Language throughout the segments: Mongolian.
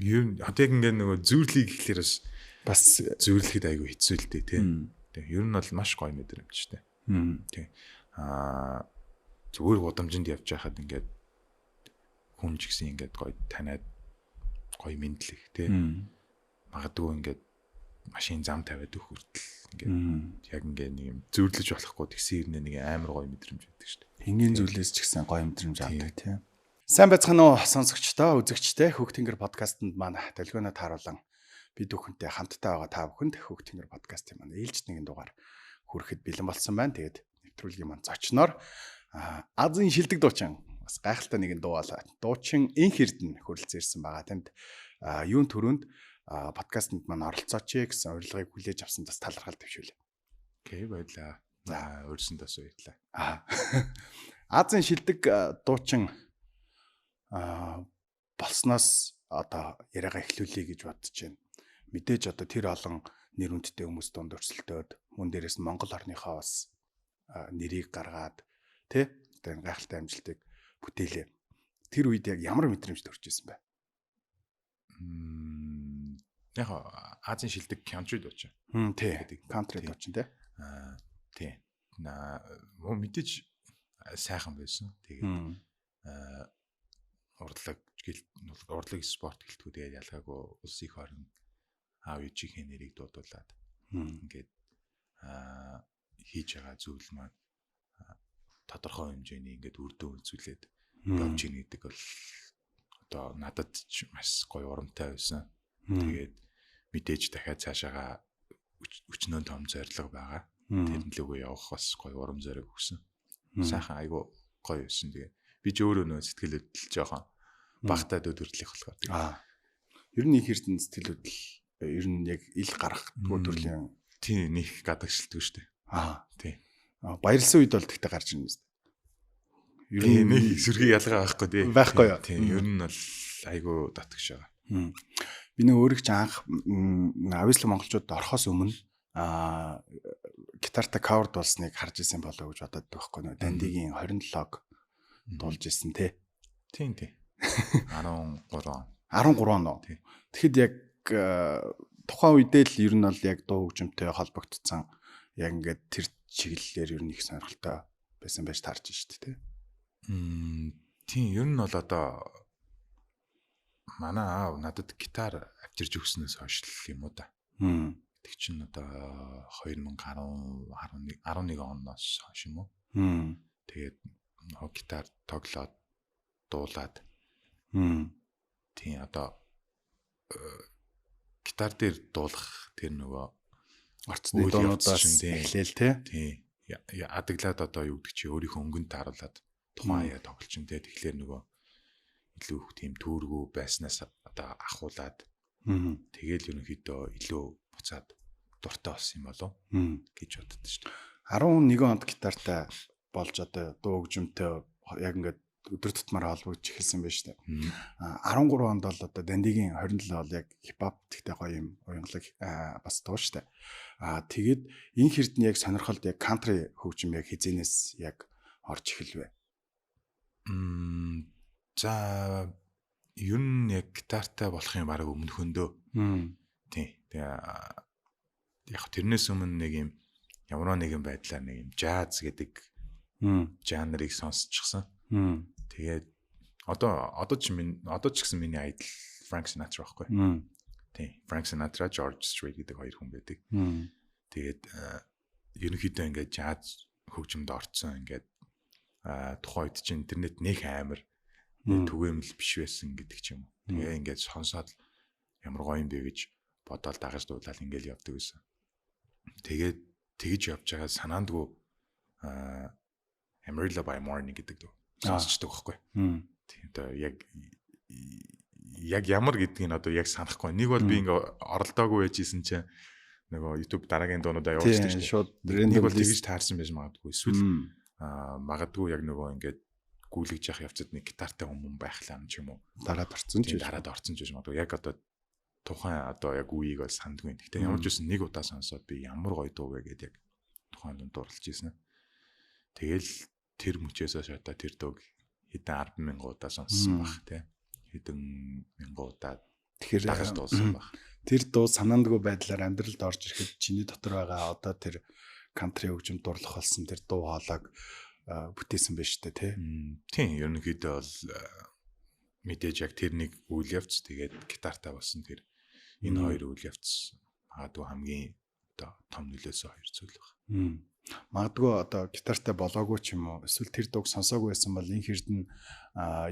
Ер нь одоо яг ингээд нөгөө зүйрлийг гэхлээр бас Бас зүйрлэхэд айгүй хэцүү л дээ, тий. Тэг. Ер нь бол маш гоё мэдрэмжтэй. Тий. Зүгээр гудамжинд явж байхад ингээд хүн ч гэсэн ингээд гоё таниад, гоё мэндлэх, тий. Магадгүй ингээд машин зам тавиад өгөх хүртэл ингээд яг ингээд нэг юм зүйрлэж болохгүй тэгсэн ирнэ, нэг амар гоё мэдрэмж байдаг шүү дээ. Энгийн зүйлээс ч гэсэн гоё мэдрэмж авдаг, тийм. Сайн байцгаана уу, сонсогчдоо, үзэгчдээ. Хөх тэнгэр подкастэнд маань долгионо тааруулан бид бүхэнтэй хамтдаа байгаа та бүхэнд Хөх тэнгэр подкастын маань ээлжит нэгэн дугаар хүрэхэд бэлэн болсон байна. Тэгээд нэвтрүүлгийн маань зочноор Азийн шилдэг дуучин, бас гайхалтай нэгэн дуу болоо. Дуучин Энх Эрдэнэ хүрэлцэн ирсэн байгаа. Танд юун түрүүнд подкастэнд маань оролцооч гэсэн урилгыг хүлээж авсан бас талархал дэвшүүлээ. Okay, баярлаа. За, урьсан тас баярлаа. Азийн шилдэг дуучин болсноос одоо яриагаа эхлүүлье гэж бодож байна. Мэдээж одоо тэр олон нэр хүндтэй хүмүүс дунд өрсөлдөөд, мөн дээрээс нь Монгол орныхоо бас нэрийг гаргаад, тий, одоо энэ гайхалтай амжилтыг бүтээлээ. Тэр үед яг ямар мэдрэмж төрж исэн бэ? Яг Азийн шилдэг country дуучин. Тий. Country дуучин, тий. Тий. Мэдээж сайхан байсан. Тэгээд урлаг урлаг спорт гэлтгүү, тэгээд ялгаагүй улс их орон аав ээжийнхээ нэрийг дуудуулаад ингээд хийж байгаа зүйл маань тодорхой хэмжээний ингээд үр дүн үзүүлээд явж гин гэдэг бол одоо надад ч маш гоё урамтай байсан. Тэгээд мэдээж дахиад цаашаага өчнөө том зорилго байгаа. Тэр лүүгээ явах бас гоё урам зориг өгсөн. Сайхан, айгүй гоё байсан. Тэгээ би ч өөрөө нөө сэтгэл хөдлөл жоохон багтаа дөрдлөх болохоор. Ер нь Энх Эрдэнэ сэтгэл хөдлөл ер нь яг ил гаргахгүй төрлийн Тийм, нэг гадагшилдаг шүү дээ. Тий. Баярлсан үед бол тэгтээ гарч ирнэ. Ер нь нэг сэрхий ялгаа байхгүй, тий. Байхгүй юу? Тийм, ер нь бол айгүй татгш байгаа. Би нэг өөрийг ч анх авислан монголчууд орохоос өмнө гитарта cover дуулсныг харж исэн болоо гэж бодоод байхгүй нөө Дандигийн 27-г дуулж исэн, тий. Тийм. 13 он. 13 он уу? Тэгэхэд яг тухайн үедээ л ер нь бол яг дуу хөгжимтэй холбогдсон, яг ингээд тэр чиглэлээр ер нь их сонирхолтой байсан байж таарч шүү дээ, тий. Тийм, ер нь бол одоо манай аав надад гитар авчирч өгснөөс хойш л юм уу да. Тэг чинь одоо 2010 11 11 оноос хойш юм уу? Тэгээд нөгөө гитар тоглоод дуулаад. Тийм, одоо гитар дээр дуулах тэр нөгөө орцны дуунуудаас эхлээл, тий. Тийм. Адаглаад одоо юу гэдэг чи өөрийнхөө өнгөнд тааруулаад тухайн аяа тоглолчин, тий. Тэгэхээр нөгөө илүү их тийм түүргүү байснаас одоо ахуулаад тэгэл ерөнхийдөө илүү буцаад дуртай болсон юм болов гэж боддоо шүү дээ. 11 онд гитартай болж одоо дуу хөгжимтэй яг ингээд өдөр тутмаар холбогдож эхэлсэн байж таа. 13 онд бол одоо Дандигийн 27 бол яг хипхоп тэгтэй гоё юм уянгалаг бас дуу штэ. Тэгээд Энх Эрдэнэ яг сонирхолд яг country хөгжим яг хизэнээс яг орж эхэлвэ? За, ер нь яг гитартай болохын бараг өмнөхөндөө. Тийм. Тэгээ яг тэрнээс өмнө нэг юм ямар нэгэн байдлаар нэг юм жаз гэдэг жанрыг сонсчихсан. Тэгээд одоо ч гэсэн миний idol Frank Sinatra байхгүй. Тийм. Frank Sinatra, George Strait гэдэг хоёр хүн байдаг. Тэгээд ерөнхийдөө ингээд жаз хөгжимд орцсон, ингээд тухайн үед чинь интернет нэх амар түгээмэл биш байсан гэдэг ч юм уу. Тэгээ ингээд сонсоод ямар гоё юм бэ гэж бодоол дагаж дуулаад ингээд явдаг байсан. Тэгээд тэгж явж байгаа санаандгүй Amarillo by Morning гэдэг дуу сонсчдаг байхгүй. Тийм, одоо яг ямар гэдгийг нь одоо яг санахгүй. Нэг бол би ингээ оролдоогүй байж исэн чинь нөгөө YouTube дараагийн дуунуудаа явуулчихдаг шүү дээ. Шууд нэг бол тэгж таарсан байж магадгүй. Эсвэл магадгүй яг нөгөө ингээд гүйлгэж явах явцад нэг гитартай хүмүүс байхлаа юм ч юм уу. Дараад орсон ч дараад орсон ч гэж магадгүй. Яг одоо тухайн одоо яг үеийг бол сандгүй. Гэхдээ ямар ч үсэн нэг удаа сонсоод би ямар гоё дуу вэ гэдээ яг тухайн дунд дурлж ирсэн. Тэгэл тэр мөчөөс хойш одоо тэр дууг хэдэн 10 мянган удаа сонссон баг, тий. Хэдэн мянган удаа Тэгэхээр дагаж дуулсан баг. Тэр дуу санаандгүй байдлаар амьдралд орж ирэхэд чиний дотор байгаа одоо тэр кантри хөгжимд дурлах болсон тэр дуу хоолойг бүтээсэн байж тээ, тий? Тийм, ерөнхийдөө бол мэдээж яг тэр нэг үйл явц, тэгээд гитартай болсон тэр энэ хоёр үйл явц магадгүй хамгийн одоо том нөлөөсөн хоёр зүйл баг. Магадгүй одоо гитартай болоогүй ч юм уу, эсвэл тэр дууг сонсоогүй байсан бол энэ хэрдэн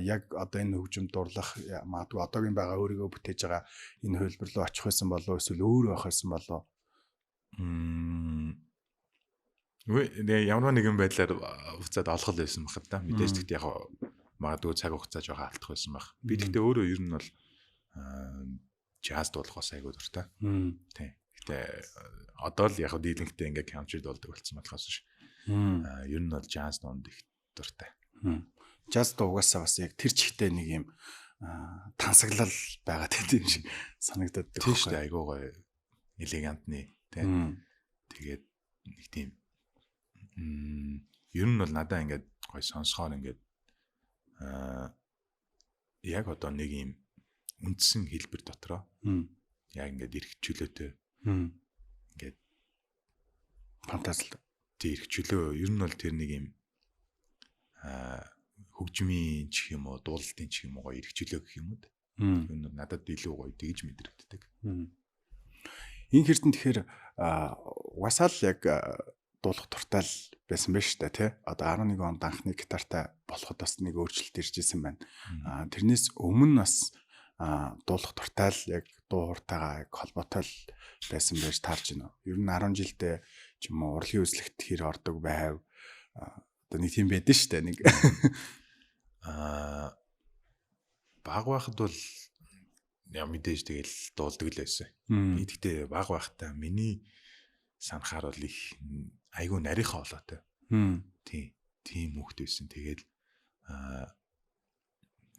яг одоо энэ хөгжимд дурлах, магадгүй одоогийн байгаа өөрийгөө бүтээж байгаа энэ хувилбар руу очих байсан болов, эсвэл өөр байх байсан болов? Үгүй, ямар нэгэн байдлаар буцаад олгол байсан баг та. Мэдээж тэгт яг магадгүй цаг хугацаа жоохон алдах байсан баг. Би тэгтээ өөрөө ер нь бол жаз дуулах бас айгүй дуртай. Тийм. Гэтэ одоо л яг дийлэнхтэй ингээ country дуулдаг болсон болохоос биш. Ер нь бол jazz дуунд их дуртай. Jazz дуу угаасаа бас яг тэр чигтээ нэг юм тансаглал байгаа тийм шиг санагдаад байна. Тийм шүү дээ, айгүй гоё элегантны тийм. Тэгээд нэг тийм ер нь бол надаа ингээд гоё сонсохоор ингээд яг одоо нэг юм үндсэн хэлбэр дотроо яг ингээд эрх чөлөөтэй ингээд фантазл тий, эрх чөлөө ер нь бол тэр нэг юм хөгжмийн ч юм уу, дуулалтын ч юм уу гоё эрх чөлөө гэх юм уу. Ер нь надад илүү гоё тэгж мэдрэгддэг. Энэ хэрдэн тэгэхээр угаасаа л яг дуулах дуртай л байсан байх шүү дээ, тий? Одоо 11 онд анхны гитартай болоход бас нэг өөрчлөлт ирж исэн байна. Тэрнээс өмнө бас дуулах дуртай л яг дуу хууртайгаа яг холбоотой л байсан байж таарч байна. Ер нь 10 жилдээ ч юм уу урлагийн үзлэгт хэр ордог байв. Одоо нэг тийм байдэн шүү дээ. Нэг баг байхад бол яа мэдээж тэгэл дуулдаг л байсан. Би тэгтээ баг байхдаа миний санахаар бол их айгүй нарийнхан олоотой. Тийм. Тийм хүүхэд байсан. Тэгээд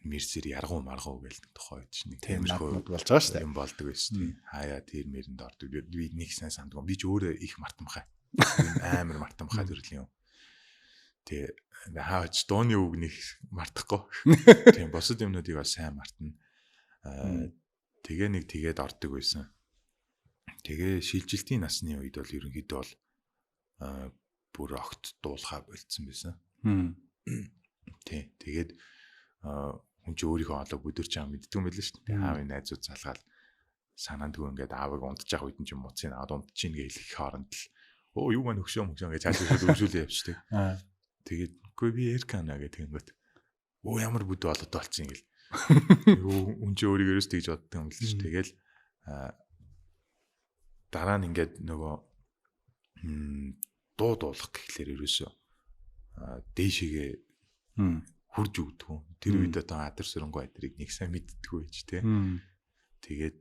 мэрсэр яргуу маргуу гэл нэг тухай үед чинь нэг тиймэрхүү болж байгаа шүү дээ. Юм болдог байсан. Тийм. Хаяа тэр мэрэнд ордог. Би нэг сайн сандгүй. Би ч өөрөө их мартамхай. Амар мартамхай төрлийн юм. Тэгээ хаач дууны үг нэг мартахгүй. Тийм, бусад юмнуудыг бас сайн мартна. Тэгээ нэг тэгээд ордог байсан. Тэгээ шилжилтийн насны үед бол ерөнхийдөө бол бүр огт дуулахаа болцсон байсан. Тийм. Тэгээд хүн чи өөрийнхөө хоолойг бүдэрч байгаа мэддэг юм байл шүү дээ. Аавын найзууд залгаал санаандгүй ингээд аавыг унтж байгаа үед нь чи муцыг аваад унтж ийн гэж хэлэх хооронд л өө юу маань хөшөө мөшөө гэж цаашаа өвшүүлээ явчихдаг. Тэгээд үгүй би Эркана гэх тэгэнгүүт өө ямар бүдүү олоотой болчихсон гэл. Юу хүн чи өөрийгөө ерөөс тэгж боддог юм л шүү. Тэгэл дараа нь ингээд нөгөө дуу дуулах гэхлээр ерөөсөө дээшээгээ хурж өгдөг. Тэр үед одоо адар сүрэнгүү адрыг нэг сайн мэддэггүй байж тээ. Тэгээд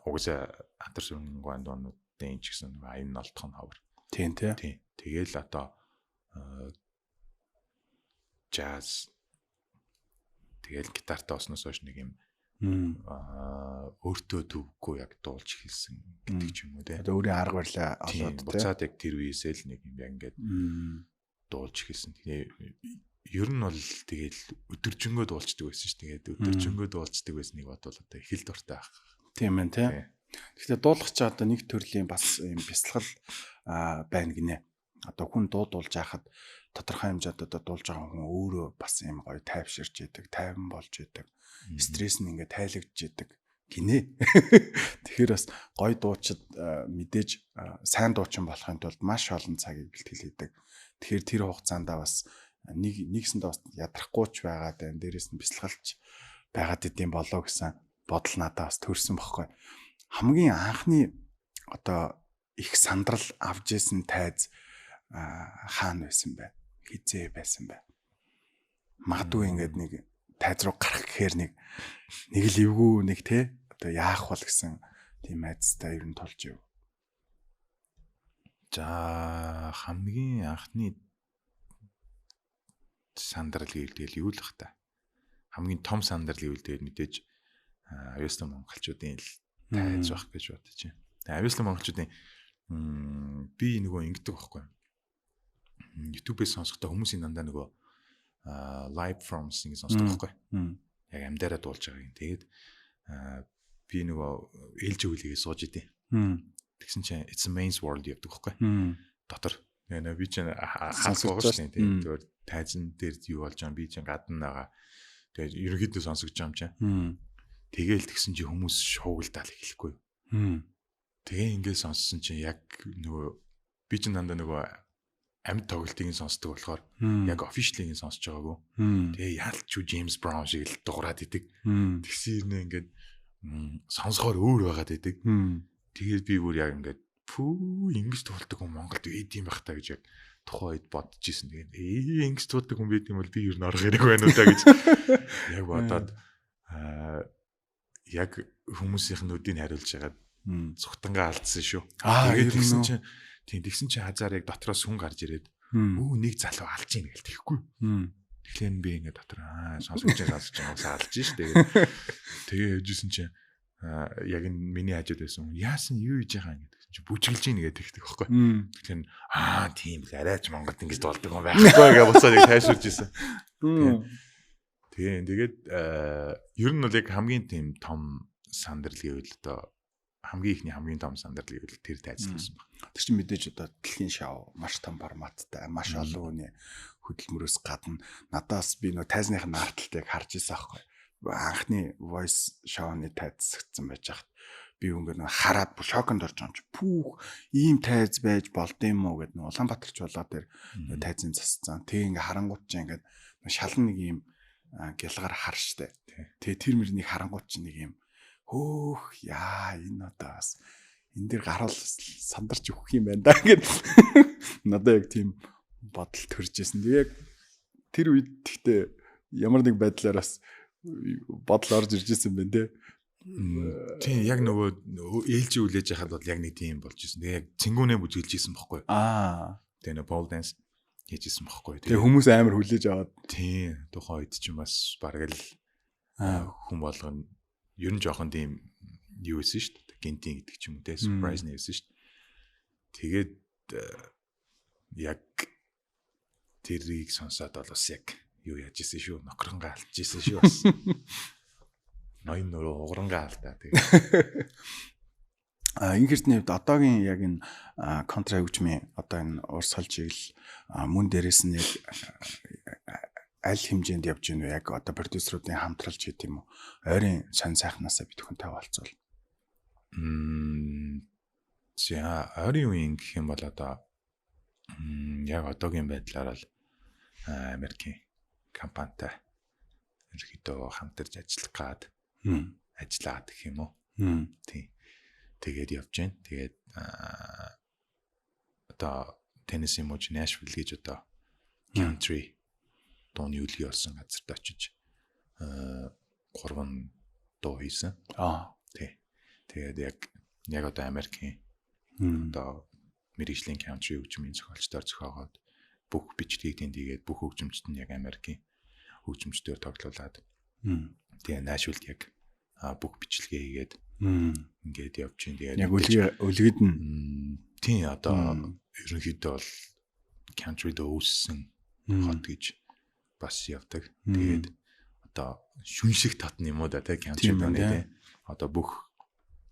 угаасаа адар сүрэнгүү дуунуудын ч гэсэн нөгөө аян олдох нь ховор. Тийм тий. Тийм. Тэгэл одоо жаз тэгэл гитартай осноос хойш нэг юм өөртөө төвгүй яг дуулж эхэлсэн гэдэг ч юм уу те. Одоо өөрийн арга барилаа олоод те. Буцаад яг тэр үеэсээ л нэг юм яг ингээд дуулж эхэлсэн. Тэгээ ер нь бол тэгэл өдөржингөө дуулцдаг байсан ш. Тэгээд өдөржингөө дуулцдаг байсныг бодвол одоо их л дуртай байх. Тийм ээ те. Тэгэхээр дуулах чи одоо нэг төрлийн бас юм бясалгал байна гинэ. Одоо хүн дуу дуулж байхад тодорхой хэмжээд одоо дуулж байгаа хүн өөрөө бас юм гоё тайвширч идэг, тайван болж идэг. Стресс нь ингээд тайлагдж идэг гинэ. Тэгэхээр бас гоё дуучид мэдээж сайн дуучин болохын тулд маш олон цагийг бэлтгэл хийдэг. Тэгэхээр тэр хугацаанд бас нэг нэгсэндээ бас ядрахгүй ч байгаад байна. Дээрээс нь бясалгалч байгаад идэм болоо гэсэн бодол надад бас төрсөн бохгүй. Хамгийн анхны одоо их сандрал авч исэн тайз хаана байсан бэ? Хизээ байсан бэ? Магадгүй ингээд нэг тайз руу гарах гэхээр нэг л эвгүй нэг те одоо яах бол гэсэн тийм айцтай ер нь тулж ив. За хамгийн анхны сандрал гэвэл тэгэл юу л бах та. Хамгийн том сандрал гэвэл тэгэл мэдээж авьяаслан монголчуудын л тайз байх гэж бодож байна. Тэгээ авьяаслан монголчуудын би нөгөө ингэдэг байхгүй. YouTube-ээс сонсохдоо хүмүүсийн дандаа нөгөө live performance ингэ сонсдог байхгүй. Яг амьдараа дуулж байгааг. Тэгээд Би нөгөө ээлж хүлээгээ сууж идэв. Тэгсэн чинь It's a Man's World явдаг байхгүй. Дотор. Тэгээ би чинь хаалт байгаа шүү дээ. Тэгэхээр тайзан дээр юу болж байгаа би чинь гадна байгаа. Тэгээ ерөнхийдөө сонсогдож байгаа юм чинь. Тэгээл тэгсэн чинь хүмүүс шуугилдаал эхлэхгүй. Тэгээ ингээд сонссон чинь яг нөгөө би чинь дандаа нөгөө амьд тоглолтыг сонсдог болохоор яг official-ыг сонсож байгаагүй. Тэгээ яалч юу James Brown шиг л дуурайд идэг. Тэгсэн юм ингээд сонсохоор өөр байгаад идэг. Тэгээд би бүр яг ингээд пүү ингэж туулдаг хүн Монголд үйд юм байх та гэж яг тухайн үед бодож исэн. Тэгээд ингэж туулдаг хүн байд юм бол би ер нь орох хэрэг байна уу та гэж яг бодоод яг хүмүүсийнх нь нүдийг хариулж хагаад цухтангаа алдсан шүү. Тэгээд тэгсэн чинь тийм тэгсэн чинь хазаар яг дотроос хүн гарч ирээд өө нэг залуу алж ийн гэл тэхгүй. Тэгэхээр би ингээд дотор сонсож байгаа алж ш. Тэгээд тэгээ явжсэн чинь яг энэ миний хажууд байсан хүн яасан юу хийж байгаа юм гэдэг чинь бүжгэлж ийн гэдэг тэгдэг байхгүй. Тэгэхээр тийм л арайч Монголд ингэж дуулдаг юм байхгүй гэж буцаад яг тайшруулж исэн. Тэгээ тэгээд ер нь бол яг хамгийн тийм том сандрал гэвэл одоо хамгийн ихний хамгийн том сандрал гэвэл тэр тайзлсан баг. Тэр чинь мэдээж одоо дэлхийн шоу маш том форматтай, маш олон хүний хөдөлмөрөөс гадна надаас би нөө тайзных нь арталтыг харж исэн аахгүй. Анхны voice show-ны тайзсагдсан байж хат би өнгө нөө хараад бүр шоконд орж байгаа юм чи пүүх ийм тайз байж болд юм уу гэд нөө Улаанбаатарч болоо тэр нөө тайзын засцсан. Тэг ингээ харангуут чи ингээд шалан нэг ийм гялгаар хар штэ. Тэгээ тэр мөрнийг харангуут чи нэг юм хөөх яа энэ одоо бас энэ дэр гарвал сандарч өгөх юм байна да гэд надад яг тийм бодол төрж исэн. Тэгээ яг тэр үед гэхдээ ямар нэг байдлаар бас бодол орж ирж исэн байна те. Тийм яг нөгөө ээлжи үлээж яхад бол яг нэг тийм болж исэн. Тэгээ яг цэнгүүнээ бүжгэлж исэн бохгүй. Тэгээ нөгөө pole dance хийж исэн бохгүй. Тэгээ хүмүүс амар хүлээж аваад. Тийм тухайн үед чинь бас бараг л хүн болгоно ер нь жоохон тийм юу байсан шүү дээ. Гинтийн гэдэг ч юм уу те surprise нэ байсан шүү дээ. Тэгээд яг тэрийг сонсоод бол бас яг юу яаж исэн шүү. Нокронгаа алдж исэн шүү бас. Ноён нөрөө угрангаа алдаа тэгээд. Энэ хэртний хувьд одоогийн яг энэ контра хөгжмийн одоо энэ урсгал чиглэл мөн дээрээс нь яг аль хэмжээнд явж гинүү яг одоо продюсеруудын хамтралж гэдэг юм уу ойрын сонь сайхнаасаа бид хүнтэй хаваалцвал. За ойрын үеийн гэх юм бол одоо яг одоогийн байдлаар бол Америкийн компанитай ерөнхийдөө хамтарч ажиллах гад ажиллаад гэх юм уу. Тийм. Тэгээд явж гин. Тэгээд одоо Tennessee мужи Nashville гэж одоо country дууны үлгий болсон газарт очиж 3 дуу хийсэн. Тий. Тэгээд яг одоо Америкийн одоо мэрэгжлийн country хөгжмийн зохиолчдоор зохиогоод бүх бичлэгийг тэнд хийгээд бүх хөгжимчд нь яг Америкийн хөгжимчдээр тоглуулад. Тэгээ Nashville-д яг бүх бичлэгээ хийгээд ингээд явж чинь. Тэгээд яг үлгийд нь тийм одоо ерөнхийдөө бол country дуу үүссэн хот гэж бас явдаг. Тэгээд одоо шүншиг татна юм уу да те country дууны те одоо бүх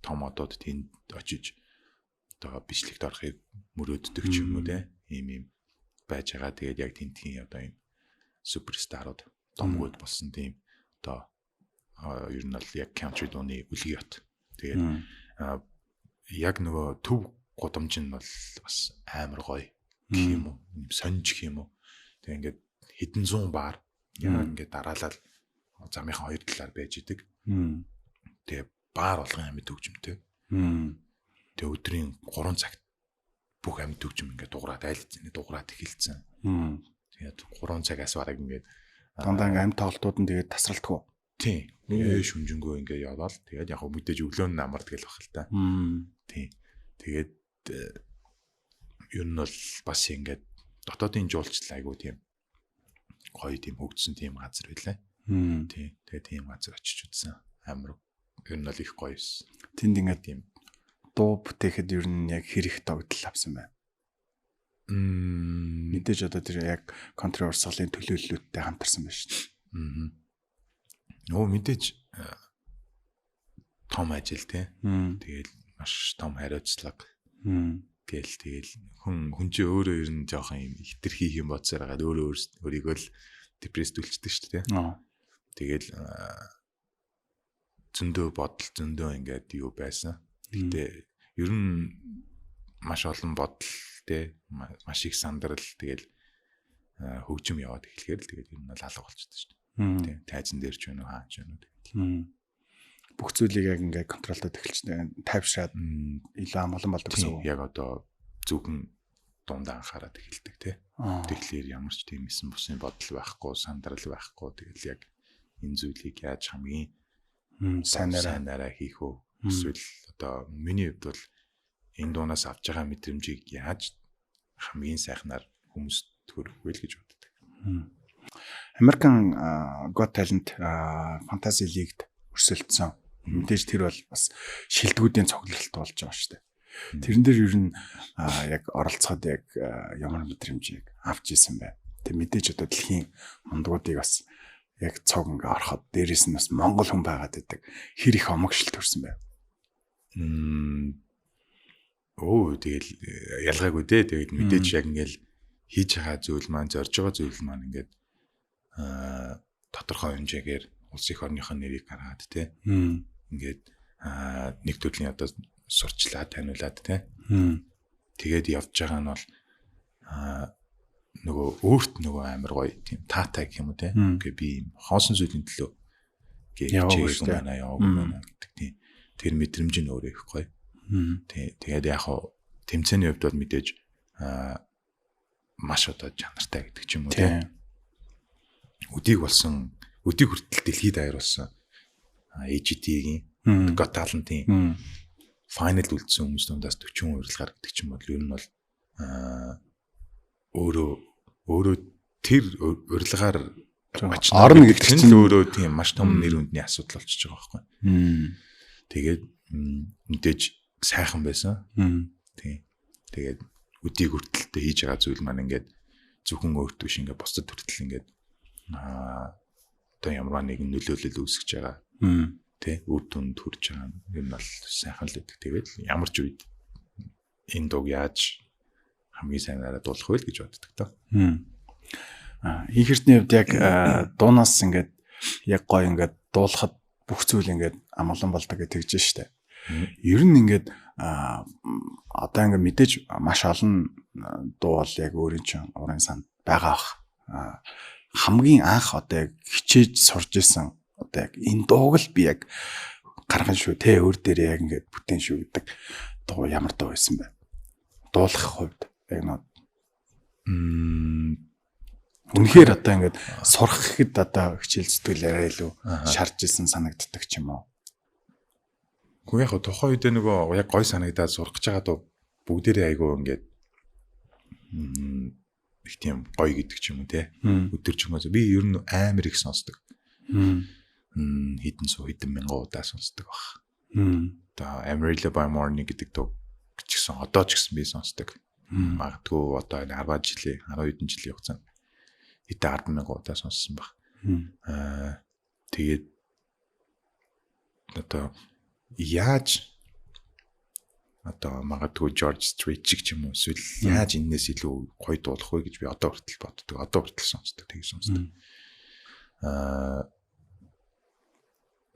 том одууд тэнд очиж одоо бичлэгт орохыг мөрөөддөг ч юм уу те ийм юм байж байгаа. Тэгээд яг тентхийн одоо ийм суперстарууд домгууд болсон тийм одоо ер нь бол яг country дууны үлгий хот. Тэгээд яг нөгөө төв гудамж нь бол бас амар гоё гэх юм уу, сонж гэх юм уу. Тэгээд ингээд хэдэн зуун баар яг ингээд дараалал замынхаа хоёр талаар байж идэг. Тэгээ баар болгон амьд хөгжмөнтэй. Тэгээ өдрийн 3 цагт бүх амьд хөгжим ингээд дуграад айл эзэнэ дуграад эхэлсэн. Тэгээд 3 цагаас бараг ингээд дандаа ингээд амьд тоглолтууд нь тэгээд тасралтгүй. Тийм. Шүнжэнгөө ингээд яваал. Тэгээд яг мэдээж өглөө нь амардаг л баг л та. Тийм. Тэгээд ер нь бол бас ингээд дотоодын жуулчлал айгуу тийм гоё тийм хөгжсөн тийм газар байлаа. Тийм. Тэгээд тийм газар очиж үзсэн. Амар ер нь бол их гоё байсан. Тэнд ингээд тийм дуу бүтээхэд ер нь яг хэр их догдол авсан байна. Мэдээж одоо тэр яг контра урсгалын төлөөллүүдтэй хамтарсан байна шүү дээ. Нөө мэдээж том ажил тий. Тэгэл маш том хариуцлага. Гээл тэгэл хүн чи өөрөө ер нь жоохон юм хитрхи юм бодсоор хагаад өөрөө өөрийгөө л депресдүүлчихдэг шүү дээ. Тэгэл зөндөө бодол зөндөө ингээд юу байсан. Гэтэ ер нь маш олон бодол те маш их сандрал тэгэл хөгжим яваад эхлэхээр л тэгэл ер нь бол алга болчихдог шүү дээ. Тэ тайзан дээр ч байна уу хаа ч байна уу тэгэл. Бүх зүйлийг яг ингээд контролдод эхэлчихнэ, тайвшраад илүү амгалан болдог гэсэн үг. Яг одоо зүгэн дундаа анхаарат эхэлдэг те. Тэгэхээр ямар ч тийм эсэн бусын бодол байхгүй, сандрал байхгүй тэгэл яг энэ зүйлийг яаж хамгийн сайнаараа хийх үү? Эсвэл одоо миний хувьд бол энэ дуунаас авч байгаа мэдрэмжийг яаж хамгийн сайхнаар хүмүүст төрөх вэ гэж боддог. American Got Talent Fantasy League-д өрсөлдсөн. Мэдээж тэр бол бас шилдэгүүдийн цугларалт болж байгаа шүү дээ. Тэрэн дээр ер нь яг оролцоход яг ямар мэдрэмжийг авч исэн бэ? Тэг мэдээж одоо дэлхийн мундгуудыг бас яг цог ингээ ороход дээрээс нь бас монгол хүн байгаад байдаг. Хэр их омогшил төрсөн бэ? Өө тэгэл ялгаагүй дээ. Тэгээд мэдээж яг ингээл хийж байгаа зүйл маань зорж байгаа зүйл маань ингээд тодорхой хэмжээгээр улс эх орныхоо нэрийг гаргаад те. Ингээд нэг төрлийн одоо сурчлаа таниулаад те. Тэгээд явж байгаа нь бол нөгөө өөрт нөгөө амар гоё тийм таатай гэх юм уу те. Ингээ би юм хоосон зүйлийн төлөө гээчээгүй байна яваагүй байна гэдэг тийм тэр мэдрэмж нь өөрөө их гоё. Тэгээд яг хаа тэмцээний хувьд бол мэдээж маш одоо чанартай гэдэг ч юм уу те. Өдийг болсон өдийг хүртэл дэлхийд даяар болсон AGT-ийн Got Talent-ийн файнал үлдсэн хүмүүс дундаас 40 урилгаар гэдэг ч юм бол ер нь бол өөрөө тэр урилгаар орно гэдэг чинь өөрөө тийм маш том нэр хүндний асуудал болчихж байгаа байхгүй. Тэгээд мэдээж сайхан байсан. Тийм. Тэгээд өдийг хүртэлтэй хийж байгаа зүйл маань ингээд зөвхөн өөрт биш ингээд бусдад хүртэл ингээд одоо ямар нэгэн нөлөөлөл үүсгэж байгаа. Тэ үр дүнд хүрж байгаа юм бол сайхан л гэдэг. Тэгээд ямар ч үед энэ дууг яаж хамгийн сайнаараа дуулах вэ гэж боддог тоо. Инх эрдний хувьд яг дуунаас ингээд яг гоё ингээд дуулахад бүх зүйл ингээд амгалан болдог гэж тэгж штэ. Ер нь ингээд одоо ингээд мэдээж маш олон дуу бол яг өөрийн чинь урын санд байгаа бах. Хамгийн анх одоо яг хичээж сурж исэн одоо яг энэ дууг л би яг гарган шүү те өөр дээрээ яг ингээд бүтээн шүү гэдэг дуу ямар дуу байсан бэ? Дуулах хувьд яг нөө үнэхээр одоо ингээд сурах гэхэд одоо хичээл зүтгэл арай илүү шарж исэн санагддаг ч юм уу? Гэхдээ яг тухайн үедээ нөгөө яг гой санагдаад сурах гэж байгаа дуу бүгдээрээ айгүй ингээд их тийм гоё гэдэг ч юм уу те. Өдөржингөө би ер нь амар их сонсдог. Хэдэн суу хэдэн мянган удаа сонсдог баг. Одоо Amarillo by Morning гэдэг дуу ч гэсэн одоо ч гэсэн би сонсдог. Магадгүй одоо 10 жилийн 10 хэдэн жилийн хугацаанд хэдэн 10 мянган удаа сонссон баг. Тэгээд одоо яаж одоо магадгүй George Strait ч юм уу эсвэл яаж энээс илүү гоё дуулах вэ гэж би одоо хүртэл боддог. Одоо хүртэл сонсдог, тэг сонсдог.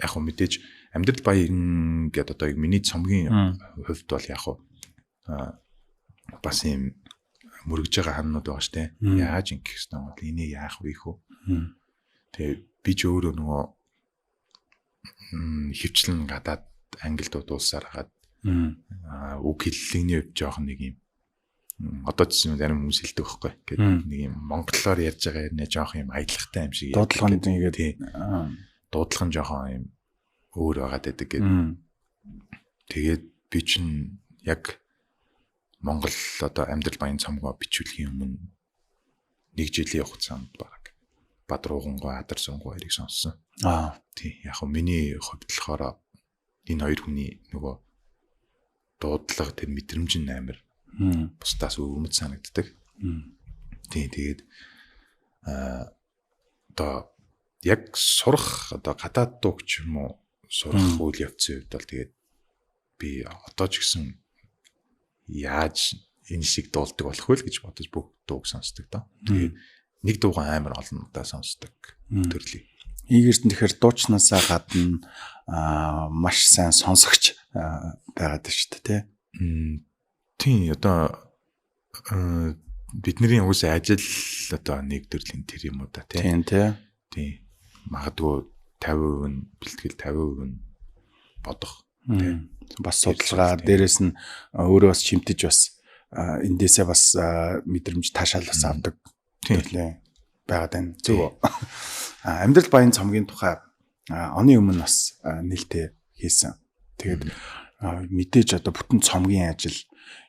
Яг хөө мэдээж амьдрал баян гэдэг одоо яг миний цомгийн хувьд бол яг хөө бас юм мөргөж байгаа ханнууд байгаа штэ. Яаж ингэх ёстой бол энийг яах вэ хөө. Тэгээ би ч өөрөө нөгөө хөвчлэн гадаад англи дуу дуулсаар хагаад үг хэллэгний хувьд жоохон нэг юм одоо ч юм зарим хүмүүс хэлдэг байхгүй. Ингээд нэг юм монголоор ярьж байгаа ярина жоохон юм аялахтай юм шиг. Дуудлага нь ингээд дуудлага нь жоохон юм өөр байгаад байдаг гэдэг. Тэгээд би чинь яг Монгол одоо амьдрал баян цомгоо бичүүлэхийн өмнө нэг жилийн хугацаанд бараг Бадруугангой Адар сунгой хоёрыг сонссон. Тий. Яг хөө миний хувьд болохоор энэ хоёр хүний нөгөө дуудлага тэр мэдрэмж нь амар бусдаас өвөрмөц санагддаг. Тий, тэгээд одоо яг сурах одоо гадаад дуу ч юм уу сурах үйл явцын хувьд бол тэгээд би одоо ч гэсэн яаж энэ шиг дуулдаг болох вэ гэж бодож бүх дууг сонсдог доо. Тэгээд нэг дуугаа амар олон удаа сонсдог төрлийн. Игэрдэн тэгэхээр дуучнаасаа гадна маш сайн сонсогч байгаад байна шүү дээ, тий? Тийм, одоо бидний угсаа ажил одоо нэг төрлийн тэр юм уу да, тий? Тийм, тий. Тийм. Магадгүй 50% нь бэлтгэл, 50% нь бодох, тий. Бас судалгаа, дээрэс нь өөрөө бас чимтэж бас эндээсээ бас мэдрэмж таашаал бас авдаг төрлийн байгаад байна. Зөв үү? Амьдрал баян цомгийн тухай оны өмнө бас нээлттэй хийсэн. Тэгээд мэдээж одоо бүтэн цомгийн ажил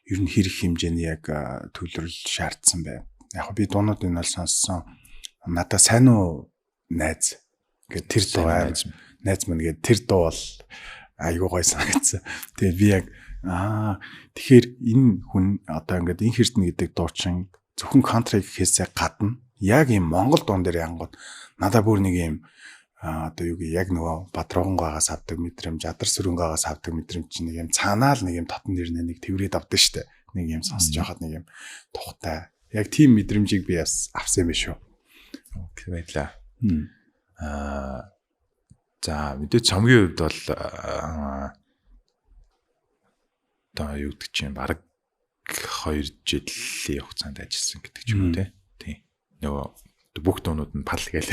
ер нь хэрэг хэмжээний яг төлөрл шаардсан байв. Яг би дуунуудыг нь бол сонссон. Надаа сайн уу найз гэдэг тэр дуу найз мань гэдэг тэр дуу бол айгуу гой санагдсан. Тэгээд би яг тэгэхээр энэ хүн одоо ингээд энэ хэрдэн гэдэг дуучин зөвхөн country гэхээсээ гадна яг ийм Монгол дуун дээр янгууд надаа бүр нэг ийм одоо юу гэ яг нөгөө Бадруугангаагаас авдаг мэдрэмж, Адар сүрэнгаагаас авдаг мэдрэмж чинь нэг юм цаанаа л нэг юм татан нэрнэ нэг тэрврээд авдаг штэ. Нэг юм сонсож байхад нэг юм тухтай. Яг тийм мэдрэмжийг би бас авсан юм биш үү. Окей, баярлаа. За мэдээж цомгийн хувьд бол одоо юу гэдэг чинь бараг 2 жилийн хугацаанд ажилласан гэдэг ч юм уу те. Тийм. Нөгөө бүх дуунууд нь пал гээл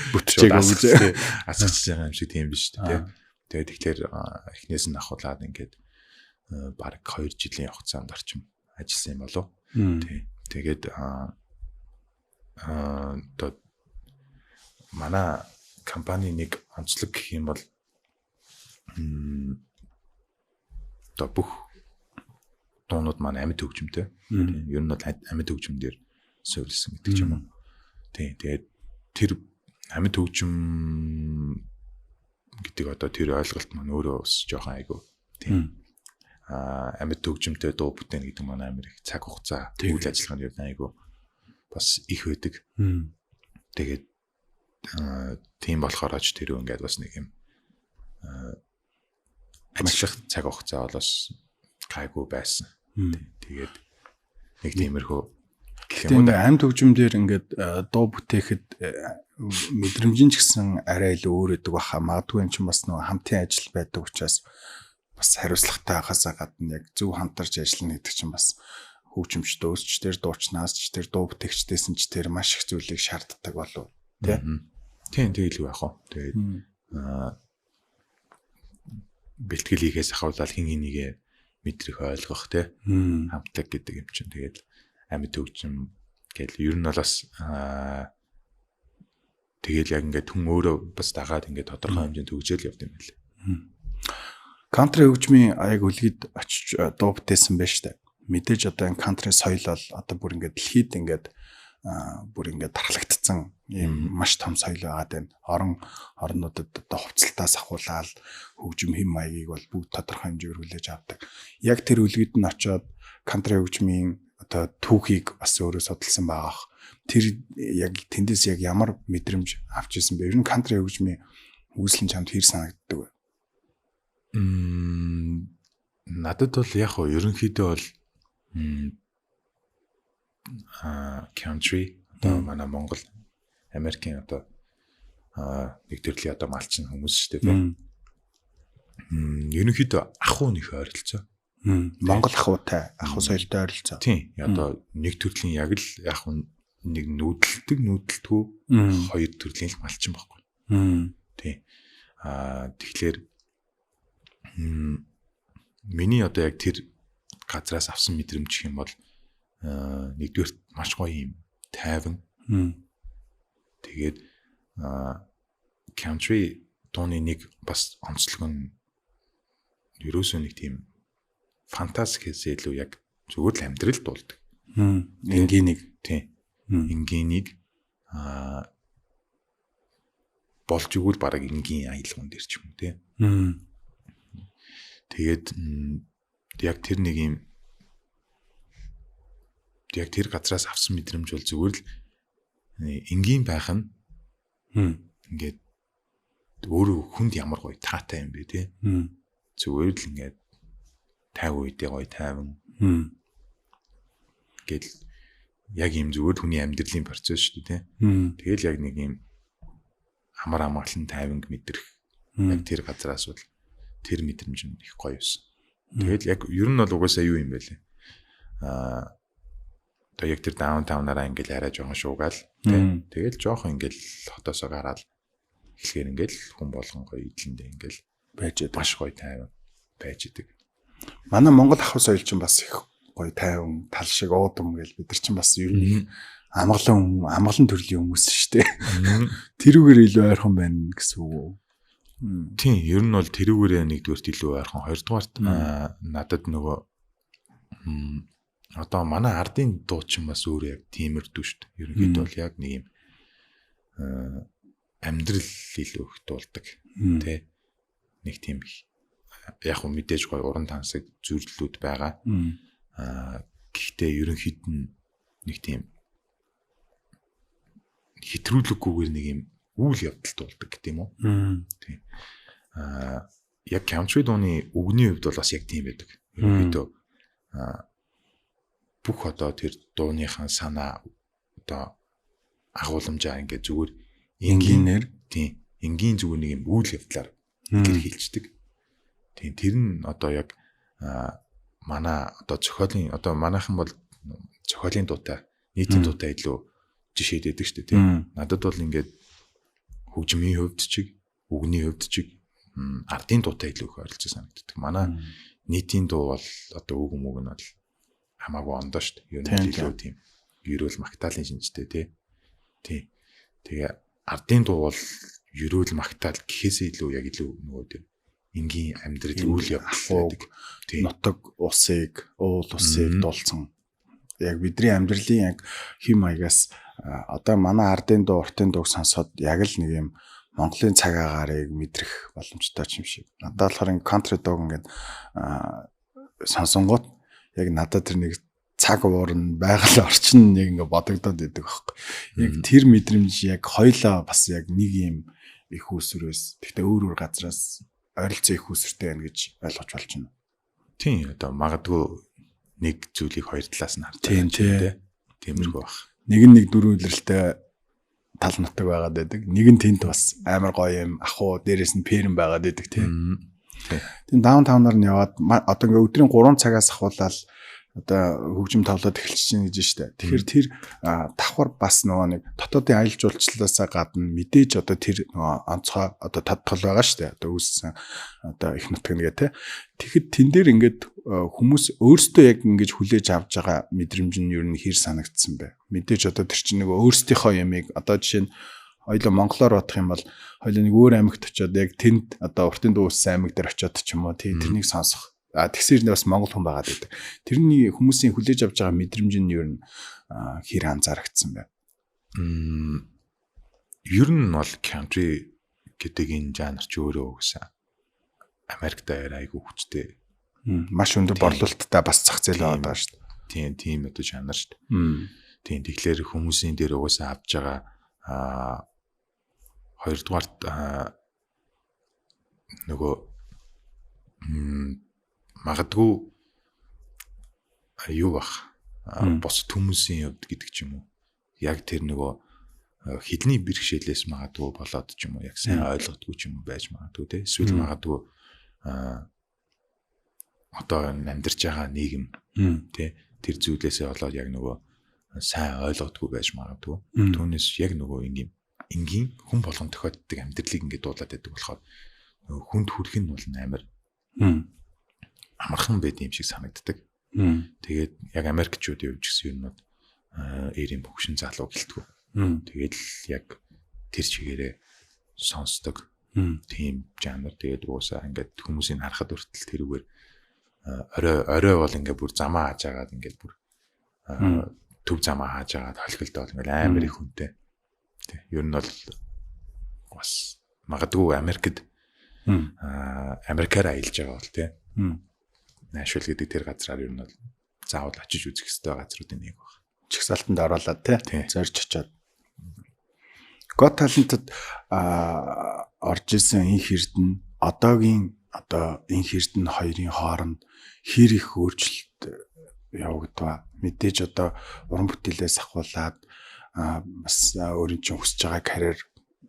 бүтчээг өгч асгаж байгаа юм шиг тийм биш үү те. Тэгээд тэгэхээр эхнээс нь ахуулаад ингээд бараг 2 жилийн хугацаанд орчим ажилласан юм болов. Тийм. Тэгээд одоо манай компани нэг онцлог гэх юм бол одоо бүх дуунууд маань амьд хөгжимтэй. Ер нь бол амьд хөгжим дээр суурилсан гэдэг ч юм уу. Тийм. Тэгээд тэр амьд хөгжим гэдэг одоо тэр ойлголт маань өөрөө бас жоохон айгүй. Тийм. Амьд хөгжимтэй дуу бүтээн гэдэг маань амар их цаг хугацаа, үйл ажиллагааны хувьд айгүй бас их байдаг. Тэгээд тийм болохоор ч тэр ингээд бас нэг юм ажиллах цаг хугацаа бол бас гайгүй байсан. Тэгээд нэг тиймэрхүү. Гэхдээ амьд хөгжим дээр ингээд дуу бүтээхэд мэдрэмжин ч гэсэн арай илүү өөр өгдөг баха. Магадгүй энэ чинь бас нөгөө хамтын ажил байдаг учраас бас хариуцлагатай байхасаа гадна яг зөв хамтарч ажиллана гэдэг чинь бас хөгжимчдөөс ч тэр дуучнаас ч тэр дуу бүтээгчдээс нь ч тэр маш их зүйлийг шаарддаг болов тий. Тийм, тэгэл байх уу. Тэгээд бэлтгэл хийхээс ахуулаад хин хинийгээ мэдрэх ойлгох тий. Хамтлаг гэдэг юм чинь тэгээд амьд хөгжим гэл ер нь бол бас тэгэл яг ингээд хүн өөрөө бас дагаад ингээд тодорхой хэмжээнд хөгжөөл явд юм байна лээ. Country хөгжмийн аяг үлгэд очиж дуу бүтээсэн байж таа. Мэдээж одоо энэ country соёл бол одоо бүр ингээд дэлхийд ингээд бүр ингээд тархлагдсан ийм маш том соёл байгаад байна. Орон орнуудад одоо хувцалтаас ахуулаад хөгжим хэм маягийг бол бүгд тодорхой хэмжээгээр хүлээж авдаг. Яг тэр үлгэд нь очиод country хөгжмийн одоо түүхийг бас өөрөө судалсан байгаах. Тэр яг тэндээс яг ямар мэдрэмж авч ирсэн бэ? Ер нь country хөгжмийн үүсэл нь чамд хэр санагддаг вэ? Надад бол яг хөө ерөнхийдөө бол country одоо манай Монгол Америкийн одоо нэг төрлийн одоо малчин хүмүүс шүү дээ. Ерөнхийдөө ахуй нөх ойролцоо. Монгол ахуйтай, ахуй соёлтой ойролцоо. Тийм. Одоо нэг төрлийн яг л яг нэг нүүдэлдэг, нүүдэлтгүй хоёр төрлийн л малчин байхгүй. Тийм. Тэгэхээр миний одоо яг тэр газраас авсан мэдрэмж гэх юм бол нэгдүгээр маш гоё юм тайван. Тэгээд country дууны нэг бас онцлог нь ерөөсөө нэг тийм фантастик гэхээс илүү яг зүгээр л амьдрал дуулдаг. Энгийнийг. Тийм. Энгийнийг болж игэл бараг энгийн аялган дээр ч юм уу тий. Тэгээд яг тэр нэг юм яг тэр газраас авсан мэдрэмж бол зүгээр л энгийн байх нь ингээд Өөрөө хүнд ямар гоё таатай юм бэ те. Зүгээр л ингээд 50 үедээ гоё тайван. Гэл яг юм зүгээр хүний амьдралын процесс шүү дээ те. Тэгэл яг нэг юм амар амгалан тайванг мэдрэх яг тэр газараас бол тэр мэдрэмж нь их гоё байсан. Тэгэл яг ер нь бол угаасаа юу юм бэ лээ. Одоо яг тэр downtown-аараа ингээл арай жоохон шуугаал тий. Тэгэл жоохон ингээл хотоосоо гараад эхлэхээр ингээл хүн болгон гоё эдлэндээ ингээл байж идэг. Маш гоё тайван байж идэг. Манай Монгол ахуй соёл чинь бас их гоё тайван, тал шиг уудам гэл бид нар чинь бас ер нь амгалан төрлийн хүмүүс шүү дээ. Тэрүүгээр илүү ойрхон байна гэсэн үг үү? Тийм, ер нь бол тэрүүгээрээ нэгдүгээрт илүү ойрхон, хоёрдугаарт надад нөгөө одоо манай ардын дуу чинь бас өөр яг тиймэрдүү шүү дээ. Ерөнхийдөө бол яг нэг юм амьдрал илүү их дуулдаг тий. Нэг тийм их яг хөө мэдээж гоё уран тансаг зүрлүүд байгаа. Гэхдээ ерөнхийд нь нэг тийм хэтрүүлэггүйгээр нэг юм үйл явдал дуулдаг гэдэг юм уу? Тийм. Яг country дууны үгний хувьд бол бас яг тийм байдаг. Ерөнхийдөө бүх одоо тэр дууныхаа санаа одоо агуулмжаа ингээд зүгээр энгийнээр тийм энгийн зүгээр нэг юм үйл явдлаар илэрхийлждэг. Тийм, тэр нь одоо яг манай одоо зохиолын одоо манайхан бол зохиолын дуутай, нийтийн дуутай илүү жишээд байдаг шүү дээ, тийм. Надад бол ингээд хөгжмийн хувьд чиг, үгний хувьд чиг ардын дуутай илүү их ойролцоо санагддаг. Манай нийтийн дуу бол одоо үг мөг нь бол хамаагүй ондоо шүү дээ. Ер нь илүү тийм ерөөл магтаалын шинжтэй тий. Тийм. Тэгээ ардын дуу бол ерөөл магтаал гэхээсээ илүү яг илүү нөгөө тийм энгийн амьдрал үйл явдал байдаг. Тийм. Нутаг усыг, уул усыг дуулсан. Яг бидний амьдралын яг хэм маягаас одоо манай ардын дуу, уртын дууг сонсоод яг л нэг юм Монголын цаг агаарыг мэдрэх боломжтой юм шиг. Надад болохоор ингээ country дууг ингээд сонсонгууд яг надад тэр нэг цаг уурн, байгаль орчин яг ингээ бодогдоод идэг байхгүй. Яг тэр мэдрэмж яг хоёлаа бас яг нэг юм их үүсвэрээс тэгтээ өөр өөр газраас ойролцоо их үүсвэртэй байна гэж ойлгож болж байна. Тийм, одоо магадгүй нэг зүйлийг хоёр талаас нь харж байгаа тийм. Тиймэрхүү баг. Нэг нь нэг дөрвөн үлрэлтэй тал нутаг байгаад байдаг. Нэг нь тент бас амар гоё юм ах уу, дээрээс нь перм байгаад байдаг тийм. Тийм downtown-аар нь яваад одоо ингээ өдрийн 3 цагаас ахуулаад одоо хөгжим тоглоод эхэлж чинь гэж штэ. Тэгэхээр тэр давхар бас нөгөө нэг дотоодын аялал жуулчлалаасаа гадна мэдээж одоо тэр нөгөө онцгой одоо тод тол байгаа штэ. Одоо үүссэн одоо их нутаг нэгэ те. Тэгэхэд тэн дээр ингээд хүмүүс өөрсдөө яг ингэж хүлээж авч байгаа мэдрэмж нь ер нь хэр санагдсан бэ? Мэдээж одоо тэр чинь нөгөө өөрсдийнхөө ямыг одоо жишээ нь хоёлоо монголоор бодох юм бол хоёлоо нэг өөр аймагт очиод яг тэнд одоо уртын дуу үүссэн аймаг дээр очиод ч юм уу тий тэрнийг сонсох. Тэгсээр нь бас монгол хүн байгаад байдаг. Тэрний хүмүүсийн хүлээж авч байгаа мэдрэмж нь ер нь хэр анзаарагдсан бэ? Ер нь бол country гэдэг энэ жанр ч өөрөө угсаа Америкт арай айгүй хүчтэй. Маш өндөр борлуулалттай бас зах зээл байгаа шүү дээ. Тийм, тийм одоо жанр шүү дээ. Тийм, тэгэхээр хүмүүсийн дээр угаасаа авч байгаа хоёрдугаарт нөгөө магадгүй юу бах бусад хүмүүсийн хувьд гэдэг ч юм уу яг тэр нөгөө хідний бэрхшээлээс магадгүй болоод ч юм уу яг сайн ойлгодгүй ч юм уу байж магадгүй те, эсвэл магадгүй одоо амьдарч байгаа нийгэм те тэр зүйлээсээ болоод яг нөгөө сайн ойлгодгүй байж магадгүй. Түүнээс яг нөгөө энгийн хүн болгон тохиолддог амьдралыг ингээд дуулаад байдаг болохоор нөгөө хүнд хүрэх нь бол амар амархан байд юм шиг санагддаг. Тэгээд яг Америкчууд явж гисэн юмнууд эрийн хөгшин залуу гэлтгүү. Тэгээд л яг тэр чигээрээ сонсдог. Тийм жанр. Тэгээд уусаа ингээд хүмүүсийг харахад хүртэл тэрүүгээр орой бол ингээд бүр замаа хааж агаад ингээд бүр төв замаа хааж агаад холхилдоо ингээд амар их хүнтэй. Тэг. Ер нь бол бас магадгүй Америкт Америкаар аялж байгаа бол тий. Nashville гэдэг тэр газраар ер нь бол заавал очиж үзэх ёстой газруудын нэг баг. Чагсаалтанд оруулаад тий. Зорж очиод. Got Talent-д орж исэн Энх Эрдэнэ одоогийн одоо Энх Эрдэнэ хоёрын хооронд хэр их өөрчлөлт явагдваа. Мэдээж одоо уран бүтээлээс ахуулаад бас өөрийн чинь хүсэж байгаа карьер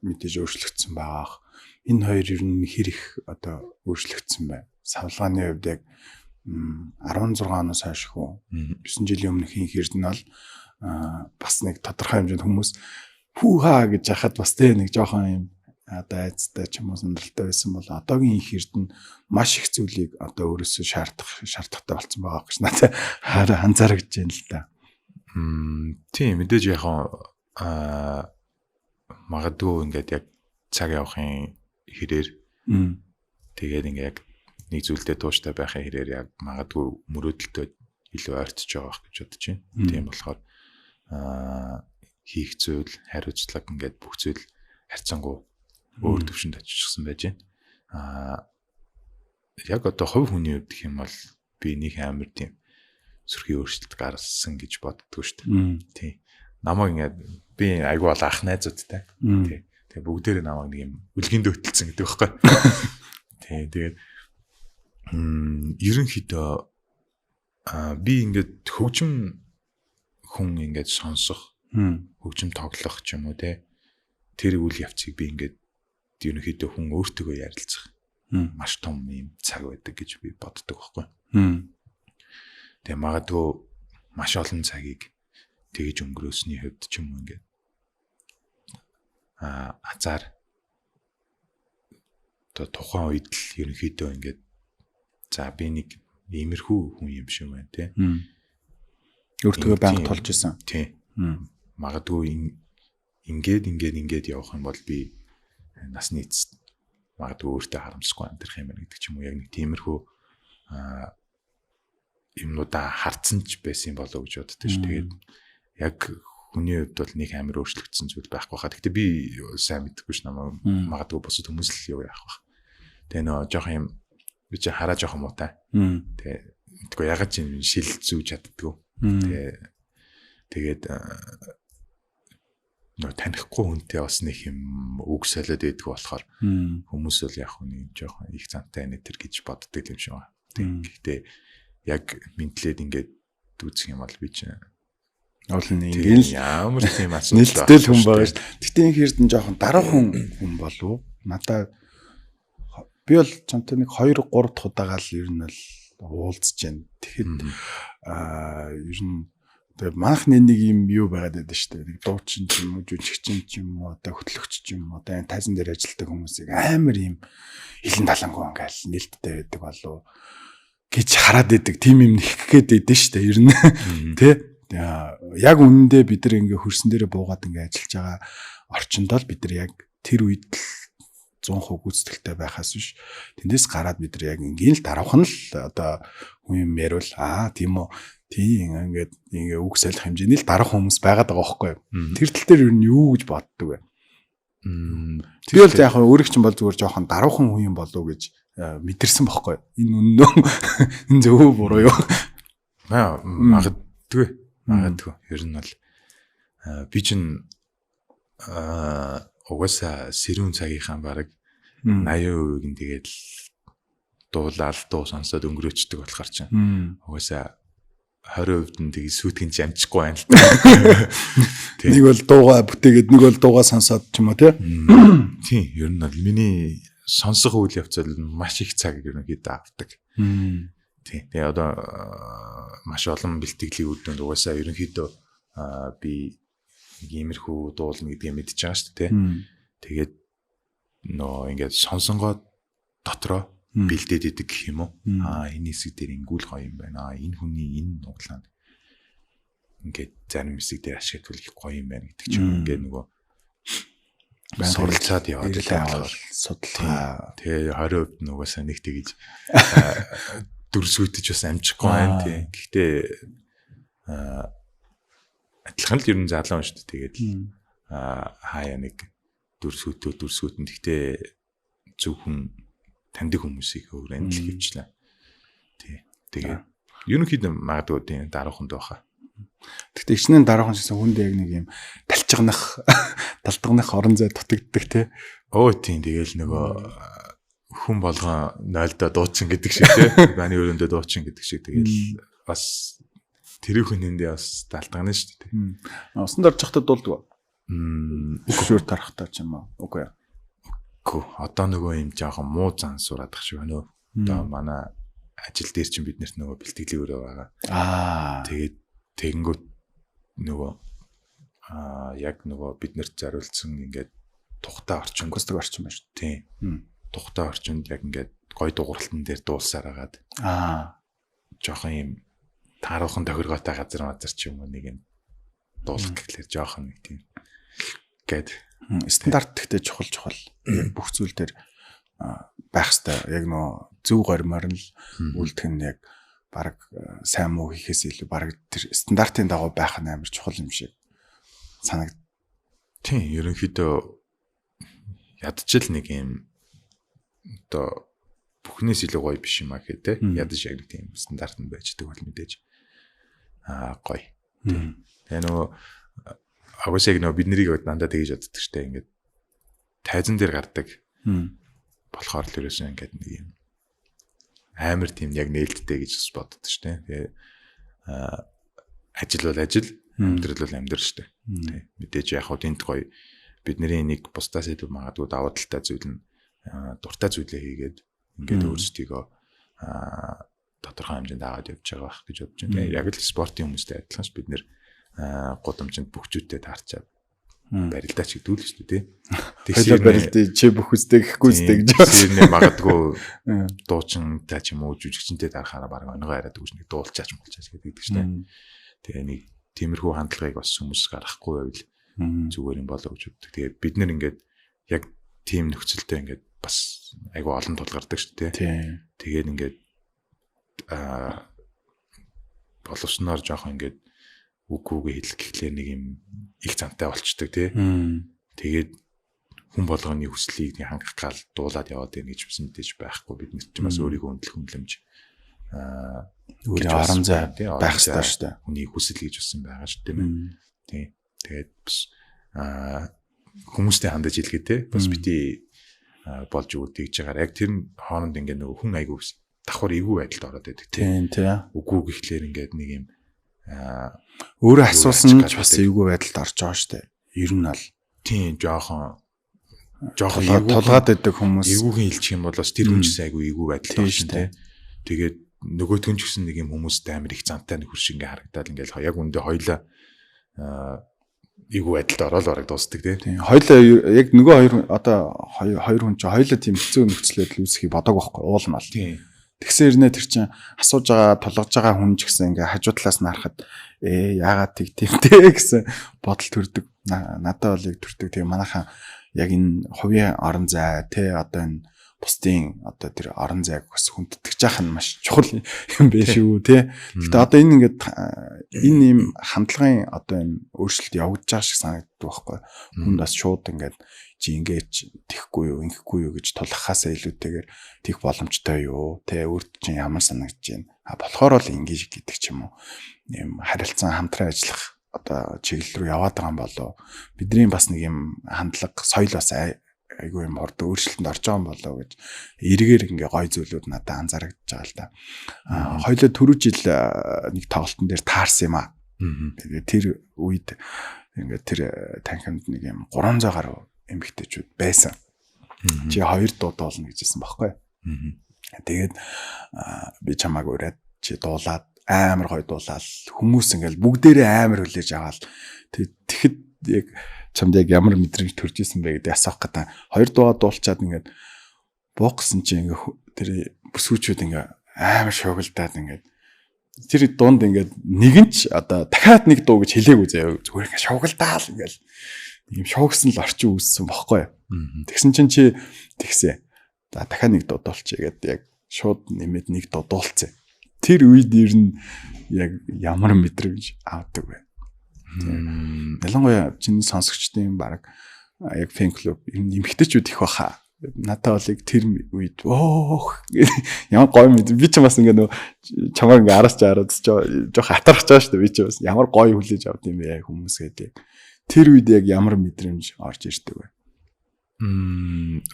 мэдээж өөрчлөгдсөн байгаа. Энэ хоёр ер нь хэр их одоо өөрчлөгдсөн байна. Савлгааны хувьд яг 16 оноос хойш хүү 9 жилийн өмнөх Энх Эрдэнэ бол бас нэг тодорхой хэмжээнд хүмүүс пүүха гэж хахад бас тэ нэг жоохон юм одоо айцтай ч юм уу сонирхолтой байсан бол одоогийн Энх Эрдэнэ маш их зүйлийг одоо өөрөөсөө шаардахтай болсон байгаа гэж надад хараа анзаарэгдэж байна л да. Тийм мэдээж яг магадгүй ингээд яг цаг явахын хэрээр тэгээд ингээд яг нэг зүйлдээ тууштай байхын хэрээр яг магадгүй мөрөөдөлтөө илүү ойртож байгаа байх гэж бодож байна. Тийм болохоор хийх зүйл, хариуцлага ингээд бүх зүйл харьцангуй өөр төвшөнд очижсэн байж байна. Яг одоо хувь хүний хувьд гэх юм бол би нэг амар тийм сөрхий өөрчлөлт гаргасан гэж боддгоо шүү дээ. Тийм. Намайг ингээд би айгүй бол ах найзуудтай. Тийм. Тэгээ бүгдээрээ намайг нэг юм үлгэн дөөтөлсөн гэдэг байхгүй. Тийм. Тэгээд ерөнхийдөө би ингээд хөгжим хүн ингээд сонсох, хөгжим тоглох ч юм уу те. Тэр үйл явцыг би ингээд ерөнхийдөө хүн өөртөөгөө ярилцах маш том юм цаг байдаг гэж би боддог байхгүй. Тэгээ магадгүй маш олон цагийг тэгж өнгөрөөсний хувьд ч юм уу ингээд азар одоо тухайн үед л ерөнхийдөө ингээд за би нэг иймэрхүү хүн юм шиг байна те. Өөртөө байнга тулж исэн. Тийм. Магадгүй ингээд ингээд ингээд явах юм бол би насны эцэст магадгүй өөртөө харамсахгүй амьдрах юм байна гэдэг ч юм уу яг нэг тиймэрхүү юмнуудаа харцсан ч байсан болоо гэж боддог ш. Тэгээд яг хүний хувьд бол нэг амар өөрчлөгдсөн зүйл байхгүй хаа. Гэхдээ би сайн мэдэхгүй ш намайг магадгүй бусад хүмүүс л юу яах вэ. Тэгээ нөө жоохон юм би чи хараа жоохон муутай. Тэгээ мэдгүй ягаад ч юм шил зүүж чаддгүй. Тэгээд нөө танихгүй хүнтэй бас нэг юм үг солиод байдг болохоор хүмүүс бол яг нэг жоохон их замтай нэ тэр гэж боддог юм шиг байна. Тийм. Гэхдээ яг мэдлээд ингээд үзэх юм бол би чинь уул нь ингээл ямар тийм асуудал нээлттэй л хүн байгаа шүү дээ. Гэтэ Энх Эрдэнэ жоохон дараахан хүн болов. Надаа би бол чамтай нэг 2 3 дахь удаага л ер нь бол уулзж байна. Тэгэхэд ер нь тэгээ манхны нэг юм юу байгаад байдаг шүү дээ. Нэг дуучин ч юм уу, жүжигчин ч юм уу, одоо хөтлөгч ч юм уу, одоо энэ тайзан дээр ажилладаг хүмүүсийг амар юм хилэн талангуу ингээл нээлттэй байдаг болов гэж хараад байдаг. Тим юм нэхэх гээд байдаг шүү дээ. Ер нь тэ яг үнэндээ бид нар ингээ хөрсөн дээрээ буугаад ингээ ажиллаж байгаа орчинд л бид нар яг тэр үед л 100% гүйцэтгэлтэй байхаас биш тэндээс гараад бид нар яг ингийн л дараах нь л одоо хүн юм яриул тийм үү тийм ингээд ингээ үг солих хэмжээний л дараах хүмүүс байгаад байгаа байхгүй юу. Тэр тал дээр ер нь юу гэж боддог вэ? Би бол яг өөрийг чинь бол зүгээр жоохон даруухан хүн юм болов уу гэж мэдэрсэн байхгүй юу. Энэ үнэн энэ зөв үү буруу юу? Магадгүй. Магадгүй. Ер нь бол би чинь угаасаа сэрүүн цагийнхаа бараг 80% нь тэгээд л дуулаад дуу сонсоод өнгөрөөчдөг болохоор чинь угаасаа 20% нь тэгээд сүйтгэн ч амжихгүй байна л та. Нэг бол дуугаа бүтээгээд нэг бол дуугаа сонсоод ч юм уу тий. Тийм. Ер нь бол миний сонсох үйл явц бол маш их цаг ерөнхийдөө авдаг. Тийм. Тэгээ одоо маш олон бэлтгэлийн үр дүнд угаасаа ерөнхийдөө би нэг иймэрхүү дуулна гэдгээ мэдчихэж байгаа шүү дээ. Тэгээд нөө ингээд сонсонгоо дотроо бэлдээд идэг гэх юм уу? Энэ хэсэг дээр ингүүл гоё юм байна. Энэ хүний энэ нуглаа ингээд зарим хэсэг дээр ашиглавал их гоё юм байна гэдэг ч юм ингээд нөгөө суралцаад яваад л судалгаа. Тэгээ 20% нь угаасаа нэг тэгэж дүрсгүйдэж бас амжихгүй байна тий. Гэхдээ адилхан л ер нь залуу хүн шүү дээ. Тэгээд хаяа нэг дүрсгүйтөө дүрсгүйтэн. Гэхдээ зөвхөн таньдаг хүмүүсийг өөр амжилт хөвчлээ. Тий. Тэгээд ерөнхийдөө магадгүй тийм дарууханд байхаа. Гэхдээ ичнэн дараахан шигсэн хүнд яг нэг юм талчигнах талтгнах орон зай дутагддаг те. Өө тийм, тэгэл нөгөө хүн болгон нойлдоо дуучин гэдэг шиг те. Баны өрөөндөө дуучин гэдэг шиг тэгэл бас тэр хүнэндээ бас талтгана шүү дээ. Усанд орж явахдаа дуулдаг. Үгүй тарахтаа ч юм уу. Үгүй. Үгүй. Одоо нөгөө юм жоохон муу зан сураад ах шиг байна. Одоо манай ажил дээр чинь бид нарт нөгөө бэлтгэлийн өрөө байгаа. Тэгээд тэгэнгүүт нөгөө яг нөгөө бид нарт зориулсан ингээд тухтай орчин, акустик орчин байна шүү. Тийм. Тухтай орчинд яг ингээд гой дууралтан дээр дуулсаар агаад. Жоохон юм тааруухан тохиргоотой газар мазар ч юм уу нэг юм дуулах гэхлээр жоохон нэг тийм гээд стандарт гэхдээ чухал бүх зүйл дээр байх хэвээр. Яг нөө зөв горимоор нь л үлдэх нь яг баг сайн муу хийхээс илүү баг тэр стандартын дагуу байх нь амар чухал юм шиг санагд. Тийм, ерөнхийдөө ядчил нэг юм одоо бүхнээс илүү гоё биш юм а гэх те. Ядаж яг нэг тийм стандарт нь байждаг бол мэдээж гоё. Тэгээ нөгөө агуус яг нөгөө бид нарыг дандаа тэгэж боддог штэ, ингээд тайзан дээр гардаг болохоор л ерөөсөө ингээд нэг юм амар тийм яг нээлттэй гэж бас боддог штэ. Тэгээ ажил бол ажил, амьдрал бол амьдрал штэ. Тэ мэдээж яг хөө тэнд гоё бидний нэг бусдаас илүү магадгүй давуу талтай зүйл нь дуртай зүйлээ хийгээд ингээд өөрсдийгөө тодорхой хэмжээнд аваад явж байгаа байх гэж бодож байна. Яг л спортын хүмүүстэй адилхан ш бид нэр гудамжинд бөхчүүдтэй таарчаад барилдаач гэдэг л шүү дээ. Тэгсээр барилдаа чи бүх үстэй гэхгүй үстэй гэж. Тэгсээр магадгүй дуучинтай ч юм уу жүжигчэнтэй таарахаараа баг онгоо яриад өгч нэг дуулчаач муулчаач гэдэг шүү дээ. Тэгээ нэг тиймэрхүү хандлагыг бас хүмүүс гаргахгүй байвал зүгээр юм болоо гэж боддог. Тэгээ бид нэр ингээд яг тийм нөхцөлтэй ингээд бас айгүй олон тулгардаг шүү дээ. Тэгээд ингээд боловсноор жоохон ингээд үгүйгээ хэлэх гэхлээр нэг юм их зантай болчдөг тий. Тэгээд хүн болгоны хүслийг нэг хангах гал дуулаад яваад байна гэж бас мэдээж байхгүй. Бид нар ч бас өөрийгөө өндлөх үнлэмж өөрийн орон зай байх ёстой шүү дээ. Хүний хүсэл гэж бас юм байгаа шүү дээ. Тий. Тэгээд бас хүмүүстэй хандаж хэлгээ те. Бас бити болж өгöd тэгж байгаа. Яг тэр хооронд ингээд нөгөө хүн айгүй давхар эвгүй байдалд ороод байдаг тийм тий. Үгүй гэхлээр ингээд нэг юм өөрөө асуусан ч бас эвгүй байдалд орж байгаа шүү дээ. Ер нь бол тийм жоохон тулгаад байдаг хүмүүс эвгүйхэн хэлчих юм бол бас тэр хүн ч гэсэн айгүй эвгүй байдалд орж тий. Тэгээд нөгөөтгөн ч гэсэн нэг юм хүмүүстэй амар их зантай нөхөр шиг ингээ харагдаад ингээл яг үндэ хоёлаа эвгүй байдалд ороод бараг дуусдаг тий. Тийм. Хоёлаа яг нөгөө хоёр одоо хоёр хүн чинь хоёлаа тийм хэцүү нөхцөл байдал үүсэхийг бодог байхгүй уул нь бол. Тийм. Тэгсэн ирнэ тэр чинь асууж байгаа тулгаж байгаа хүн ч гэсэн ингээ хажуу талаас нь харахад яагаад тэг тийм те гэсэн бодол төрдөг. Надад бол яг төрдөг. Тэгээ манайхан яг энэ хувийн орон зай те одоо энэ бусдын одоо тэр орон зайг бас хүндэтгэж яах нь маш чухал юм биш үү те. Гэтэ одоо энэ ингээд энэ юм хандлагын одоо энэ өөрчлөлт явагдаж байгаа шиг санагддаг байхгүй. Хүнд бас шууд ингээд чи ингээд тэхгүй юу, ингэхгүй юу гэж тулгахаасаа илүүтэйгээр тех боломжтой юу те, өөрт чинь ямар санагдаж байна. А болохоор л ингэж гэдэг ч юм уу. Ийм харилцан хамтран ажиллах одоо чиглэл рүү яваад байгаа юм болов. Бидний бас нэг юм хандлага, соёл бас айгүй юм орд өөрчлөлтөнд орж байгаа юм болоо гэж эргээр ингээ гой зүйлүүд надад анзаарагдаж байгаа л да. Хоёлоо түрүү жил нэг тоглолтын дээр таарсан юм аа. Тэгээд тэр үед ингээ тэр танхимд нэг юм 300 гаруй эмэгтэйчүүд байсан. Чи хоёр дуу дуулна гэж хэлсэн баггүй. Тэгээд би чамааг ураад чи дуулаад амар гоё дуулаад хүмүүс ингээл бүгдээрээ амар хүлээж аваад тэгэхэд яг чамд яг ямар мэдрэмж төрж исэн бэ гэдэг асуух гэдэг. Хоёр дуугаа дуулчаад ингээд буугсан чи ингээд тэр бүсгүүчүүд ингээд амар шоглдаад ингээд тэр дунд ингээд нэгэн ч одоо дахиад нэг дуу гэж хэлээгүй заяа. Зүгээр ингээд шоглдаал ингээд ийм шоогсон л орчин үүссэн бохгүй. Тэгсэн чинь чи тэгсэ. За дахиад нэг дуу дуулчих гээд яг шууд нэмээд нэг дуу дуулцсан. Тэр үед ер нь яг ямар мэдрэмж авдаг вэ? Ялангуяа чиний сонсогчдын баг яг фэн клуб эмэгтэйчүүд их баха. Надад бол яг тэр үед оох ямар гоё мэд би ч бас ингээ нөө чамайг ингээ араас ч хараад жоох атархаж байгаа шүү дээ. Би ч бас ямар гоё хүлээж авд юм бэ хүмүүс гэдэг. Тэр үед яг ямар мэдрэмж орж ирдэг вэ?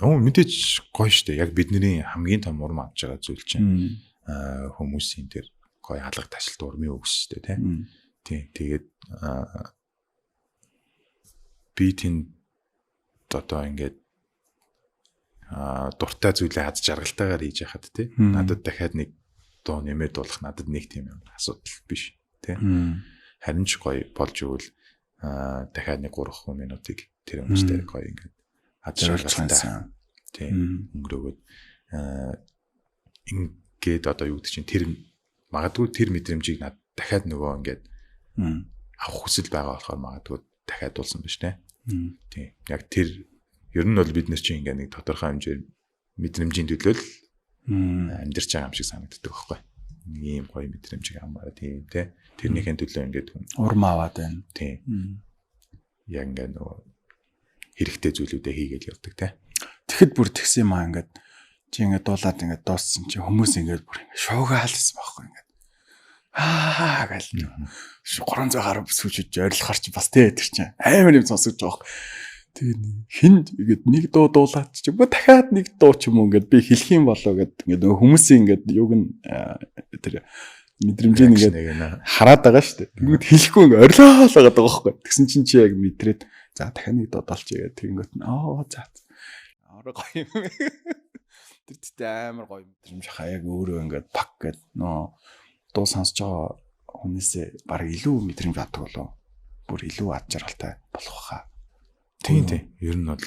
Мэдээж гоё шүү дээ. Яг бидний хамгийн том урам авч байгаа зүйл чинь хүмүүсийн тэр гоё алга ташлт урмын үгс шүү дээ, тий. Тий. Тэгээд би тэнд одоо ингээд дуртай зүйлээ аз жаргалтайгаар хийж яхад тий. Надад дахиад нэг дуу нэмээд дуулах надад нэг тийм юм асуудал биш тий. Харин ч гоё болж өгвөл дахиад нэг 3 минутыг тэр хүмүүстэй гоё ингээд аз жаргалтай тий өнгөрөөгөөд ингээд одоо юу гэдэг чинь тэр магадгүй тэр мэдрэмжийг над дахиад нөгөө ингээд авах хүсэл байгаа болохоор магадгүй дахиад дуулсан биш тий. Тий. Яг тэр ер нь бол бид нар чинь ингээд нэг тодорхой хэмжээр мэдрэмжийн төлөө л амьдарч байгаа юм шиг санагддаг байхгүй. Ийм гоё мэдрэмжийг авмаараа тийм тий. Тэрнийхэн төлөө ингээд хүн урам аваад байна. Тий. Яг ингээд нөгөө хэрэгтэй зүйлүүдээ хийгээл явдаг тий. Тэгэхэд бүр тэгсэн юм аа ингээд чи ингээд дуулаад ингээд дууссан чи хүмүүс ингээд бүр ингээд шуугаалсан байхгүй ингээд аа гэл 300 гаруй сүүжиж ойрлохоор чи бас тий тэр чинь амар юм сонсогдож байгаа. Тэгээд хин ингээд нэг дуу дуулаад чи дахиад нэг дуу ч юм уу ингээд би хэлэх юм болоо гэд ингээд нөгөө хүмүүсийн ингээд юуг нь тэр мэдрэмжийг ингээд хараад байгаа шүү дээ. Тэнгүүд хэлэхгүй ингээд орилоо л байгаа байхгүй. Тэгсэн чинь чи яг мэдрээд за дахиад нэг дуу дуулчих гээд тэгэнгүүт нь аа за амар гоё юм. Тэр тэгтээ амар гоё мэдрэмж хаяг өөрөө ингээд пак гэд нөө дуу сонсож байгаа хүнээсээ баг илүү мэдрэмж авдаг болов. Бүр илүү ад жаргалтай болох байхаа. Тийм тийм. Ер нь бол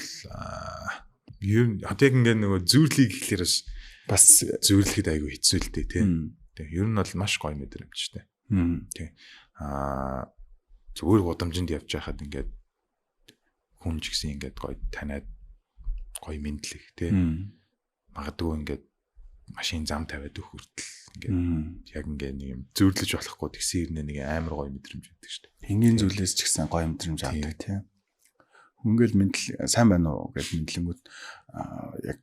ер нь одоо яг ингээд нөгөө зүүрлийг гэхлээр бас зүүрлэхэд айгүй хэцүү л дээ тийм. Тийм. Ер нь бол маш гоё мэдрэмжтэй. Тийм. Зүгээр гудамжинд явж байхад ингээд хүн ч гэсэн ингээд гоё таниад гоё мэдлэг тийм. Магадгүй ингээд машин зам тавиад өгөх хүртэл ингээд яг ингээд нэг юм зүүрлэж болохгүй тэгсэн хэрнээ нэг амар гоё мэдрэмж өгдөг шүү дээ. Энгийн зүйлээс ч гэсэн гоё мэдрэмж авдаг тийм. Ингээл мэдлэг сайн байна уу гэж мэдлэнгүүд яг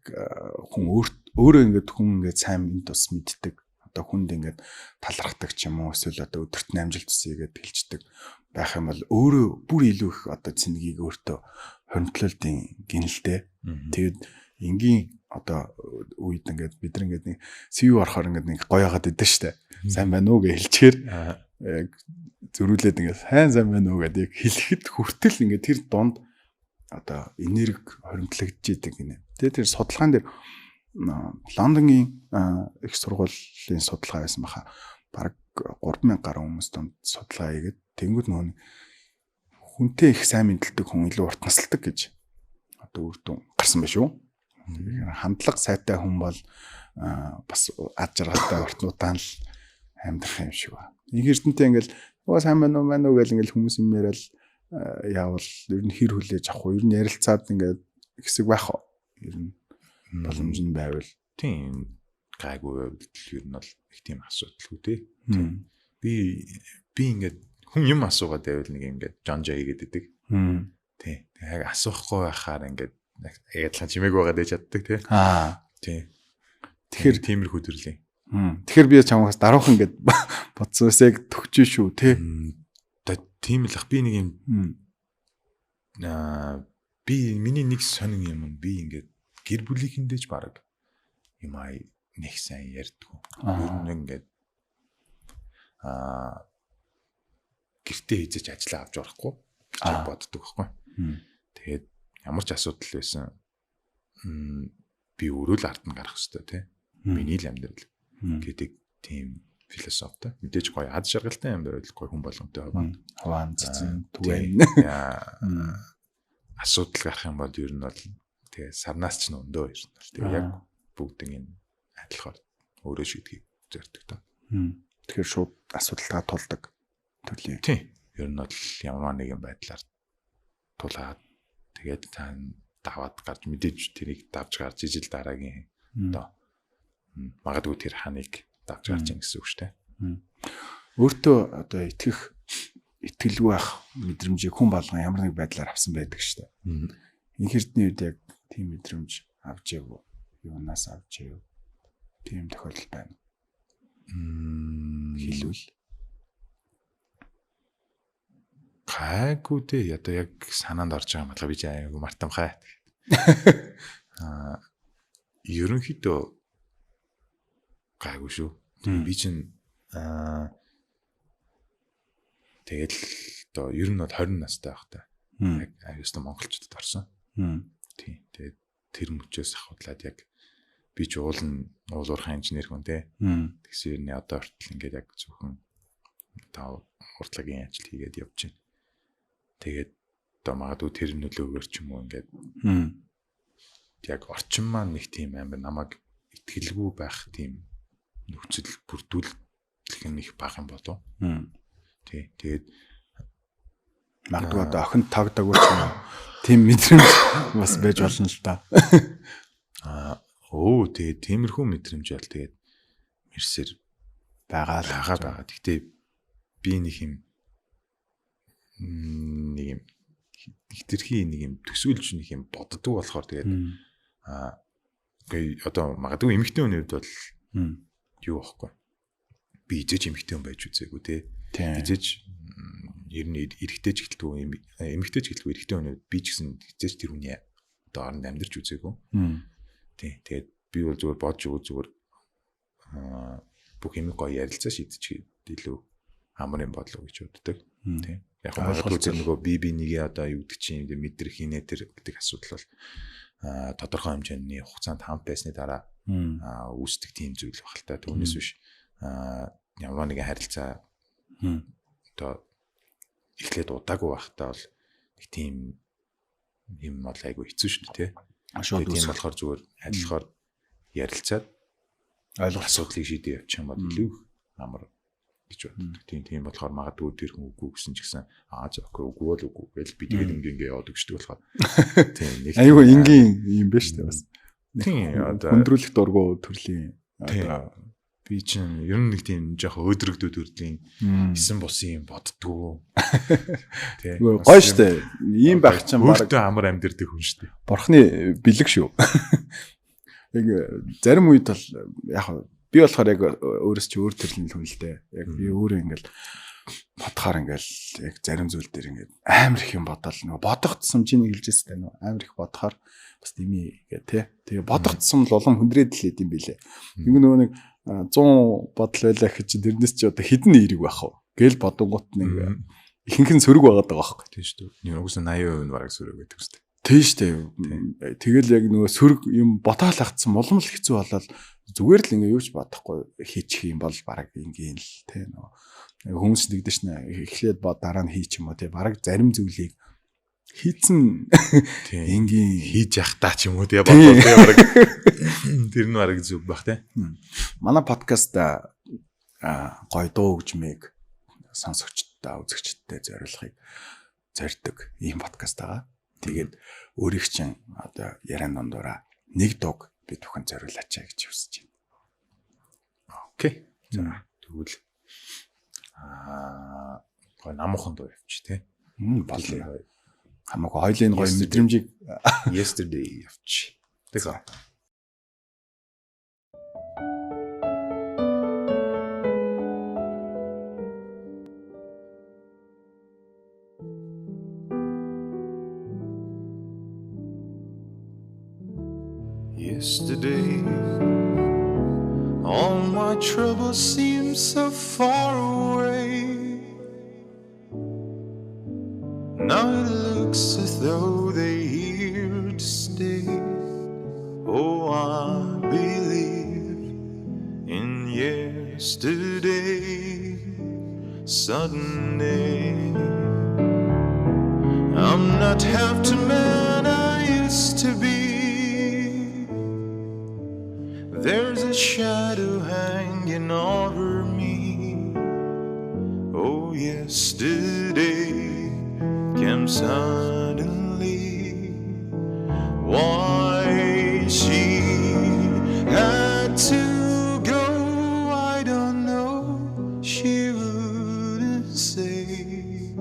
хүн өөрөө ингээд хүн ингээд сайн энд бас мэддэг. Одоо хүнд ингээд талархдаг ч юм уу эсвэл одоо өдөрт нь амжилт хүсье гэд хэлждэг байх юм бол өөрөө бүр илүү их одоо цэнгийг өөртөө хоригдлолтын гинэлтэй. Тэгээд энгийн одоо үед ингээд бид нар ингээд нэг CV орохоор ингээд нэг гоё хагаад идэв штэ. Сайн байна уу гэж хэлчихээр яг зөрүүлээд ингээд сайн сайн байна уу гэдэг яг хэлэхэд хүртэл ингээд тэр дунд одоо энерги хоримтлагдж идэг гинэ. Тэгээд тэр судалгаан дээр Лондонгийн их сургуулийн судалгаа байсан баха. Бараг 3000 гаруй хүмүүс донд судалгаа хийгээд тэнгууд нөгөө хүнтэй их сайн мэдлдэг хүн илүү урт насалдаг гэж одоо үр дүн гарсан байх шүү. Хандлага сайтай хүн бол бас ад жаргалтай уртнуудаа л амьдрах юм шиг байна. Нэг эрдэнтэй ингээл нөгөө сайн байна уу мань уу гэл ингээл хүмүүс юм яриад яавал ер нь хэр хүлээж авах вэ? Ер нь ярилцаад ингээд хэсэг байх уу? Ер нь боломж нь байвал тийм гайгүй байвал ер нь бол их тийм асуудалгүй тий. Би ингээд хүн юм асуугаад байвал нэг ингээд жонжо хийгээд идэг. Тий. Яг асуухгүй байхаар ингээд яг адилхан чимээг байгаад байж чаддаг тий. Аа. Тий. Тэгэхээр тиймэрхүү төрлийн. Тэгэхээр би чамаас даруухан ингээд бодсон ус яг төгч шүү тий. Тийм л ах би нэг юм би миний нэг сонин юм би ингээд гэр бүлийнхэндээ ч баг юм аа нэг сайн ярьдгүй. Ер нь ингээд гэртээ хийжэж ажиллаа авч орохгүй гэж боддог байхгүй. Тэгээд ямар ч асуудал байсан би өөрөө л ард нь гарах хэрэгтэй тий. Миний л амьдрал гэдэг тийм философитой. Мэдээж гоё ад жаргалтай юм байвал гоё хүн болгонтой хуваан. Хуваан цэцэн түгэн. Асуудал гарах юм бол ер нь бол тэгээ сарнаас ч өндөө ер нь бол тэгээ яг бүгдийн энэ адилхаар өөрөө шийдгийг зорддог тоо. Тэгэхээр шууд асуудалтайгаа тулдаг төрлийн. Тийм. Ер нь бол ямар нэгэн байдлаар тулаад тэгээд цаана даваад гарч мэдээж тэрийг давж гарч ижил дараагийн одоо магадгүй тэр ханыг давж гарч ийн гэсэн үг шүү дээ. Өөртөө одоо итгэх итгэлгүй байх мэдрэмжийг хүн болгон ямар нэг байдлаар авсан байдаг шүү дээ. Инх эрдний үед яг тийм мэдрэмж авч яв уу? Юунаас авч яв? Тийм тохиолдол байна. Хэлвэл гайгүй дээ. Одоо яг санаанд орж байгаа юм би ч айгүй мартамхай. Аа ерөнхийдөө гайгүй шүү. Би чинь тэгэл одоо ер нь бол 20 настай байхдаа яг аюулсан монголчуудад орсон. Тийм. Тэгээд тэр мөчөөс ахуудлаад яг би ч уул нь уулуурхайн инженер хүн те. Тэгсэн юм одоо хүртэл ингээд яг зөвхөн одоо уртлагийн ажил хийгээд явж байна. Тэгээд одоо магадгүй тэр нөлөөгөр ч юм уу ингээд яг орчин маань нэг тийм амар намайг итгэлгүй байх тийм нөхцөл бүрдүүлэх нь их бага юм болов. Тий. Тэгээд магадгүй одоо охин тогдоогүй ч юм уу тийм мэдрэмж бас байж болно л да. Аа тэгээд тиймэрхүү мэдрэмж бол тэгээд мэрсэр байгаа л байгаа. Гэхдээ би нэг юм нэг юм хитрхи нэг юм төсөөлж нэг юм боддог болохоор тэгээд аа одоо магадгүй эмэгтэй хүний хувьд бол юу байхгүй. Би эзэж эмэгтэй хүн байж үзээгүй те. Эзэж ер нь эрэгтэй ч гэлтгүй эмэгтэй ч гэлтгүй эрэгтэй хүний хувьд би ч гэсэн эзэж тэр хүний одоо оронд амьдарч үзээгүй. Тий. Тэгээд би бол зүгээр бодж өгөө зүгээр бүх юм гоё ярилцаа шийдчих илүү амар юм бодлоо гэж боддог. Тий. Яг магадгүй зөв нөгөө би нэгээ одоо юу гэдэг чинь мэдрэх хинэ тэр гэдэг асуудал бол тодорхой хэмжээний хугацаанд хамт байсны дараа үүсдэг тийм зүйл баг л та. Түүнээс биш ямар нэгэн харилцаа одоо эхлээд удаагүй байхдаа бол нэг тийм юм бол айгүй хэцүү шүү дээ тий. Шууд тийм болохоор зүгээр адилхаар ярилцаад ойлгох асуудлыг шийдээ явчих юм бол илүү амар гэж боддог. Тийм болохоор магадгүй тэр хүн үгүй гэсэн ч гэсэн аа за окей үгүй бол үгүй гэж би тэгээд ингээ яваад өгчдөг болохоор тийм нэг айгүй энгийн юм байна шүү дээ бас. Тийм одоо хүндрүүлэх дургу төрлийн одоо би чинь ер нь нэг тийм жоохон өөдрөгдөө төрлийн эсэн бусын юм боддгоо. Тий. Гоё шүү дээ. Ийм байх чинь баг өөртөө амар амьдэрдэг хүн шүү дээ. Бурхны бэлэг шүү. Яг зарим үед бол яг би болохоор яг өөрөөс чи өөр төрлийн хүн л дээ. Яг би өөрөө ингээл бодохоор ингээл яг зарим зүйл дээр ингээд амар их юм бодоол нөгөө бодох тусам чи нэг хэлжээс тань амар их бодохоор бас дими гэ тий. Тэгээ бодох тусам л улам хүндрээд л идэм билээ. Ингээ нөгөө нэг 100 бодол байлаа гэхэд чи тэрнээс чи одоо хэдэн эерэг байх вэ? Гэл бодонгууд нэг ихэнх нь сөрөг байгаад байгаа байхгүй. Тийм шүү дээ. Угсаа 80% нь бараг сөрөг байдаг шүү дээ. Тийм шүү дээ. Тэгэл яг нөгөө сөрөг юм бодоол хатсан улам л хэцүү болоод зүгээр л ингээ юу ч бодохгүй хийчих юм бол бараг ингийн л тий нөгөө хүмүүс нэгдэж шнэ эхлээд бод дараа нь хийч юм уу тий бараг зарим зүйлийг хийцэн энгийн хийж явах та ч юм уу тий бодвол тий бараг тэр нь бараг зүг бах тий. Манай подкаст гой дуу хөгжмийг сонсогчдод үзэгчдэд зориулахыг зорддог ийм подкаст байгаа. Тэгээд өөрийг чинь одоо яриан дундуура нэг дууг би түүхэн зориулаач гэж хүсэж байна. Окей. За тэгвэл гой намуухан дуу явчих тий. Боллоо. Хамаагүй хоёлын гоё мэдрэмжийг yesterday явчих. Тэгэхээр Yesterday, all my troubles seem so far away. Now it looks as though they're here to stay. Oh, I believe in yesterday. Suddenly, I'm not half the man I used to be. There's a shadow hanging over me. Oh, yesterday came suddenly. Why she had to go, I don't know. She wouldn't say.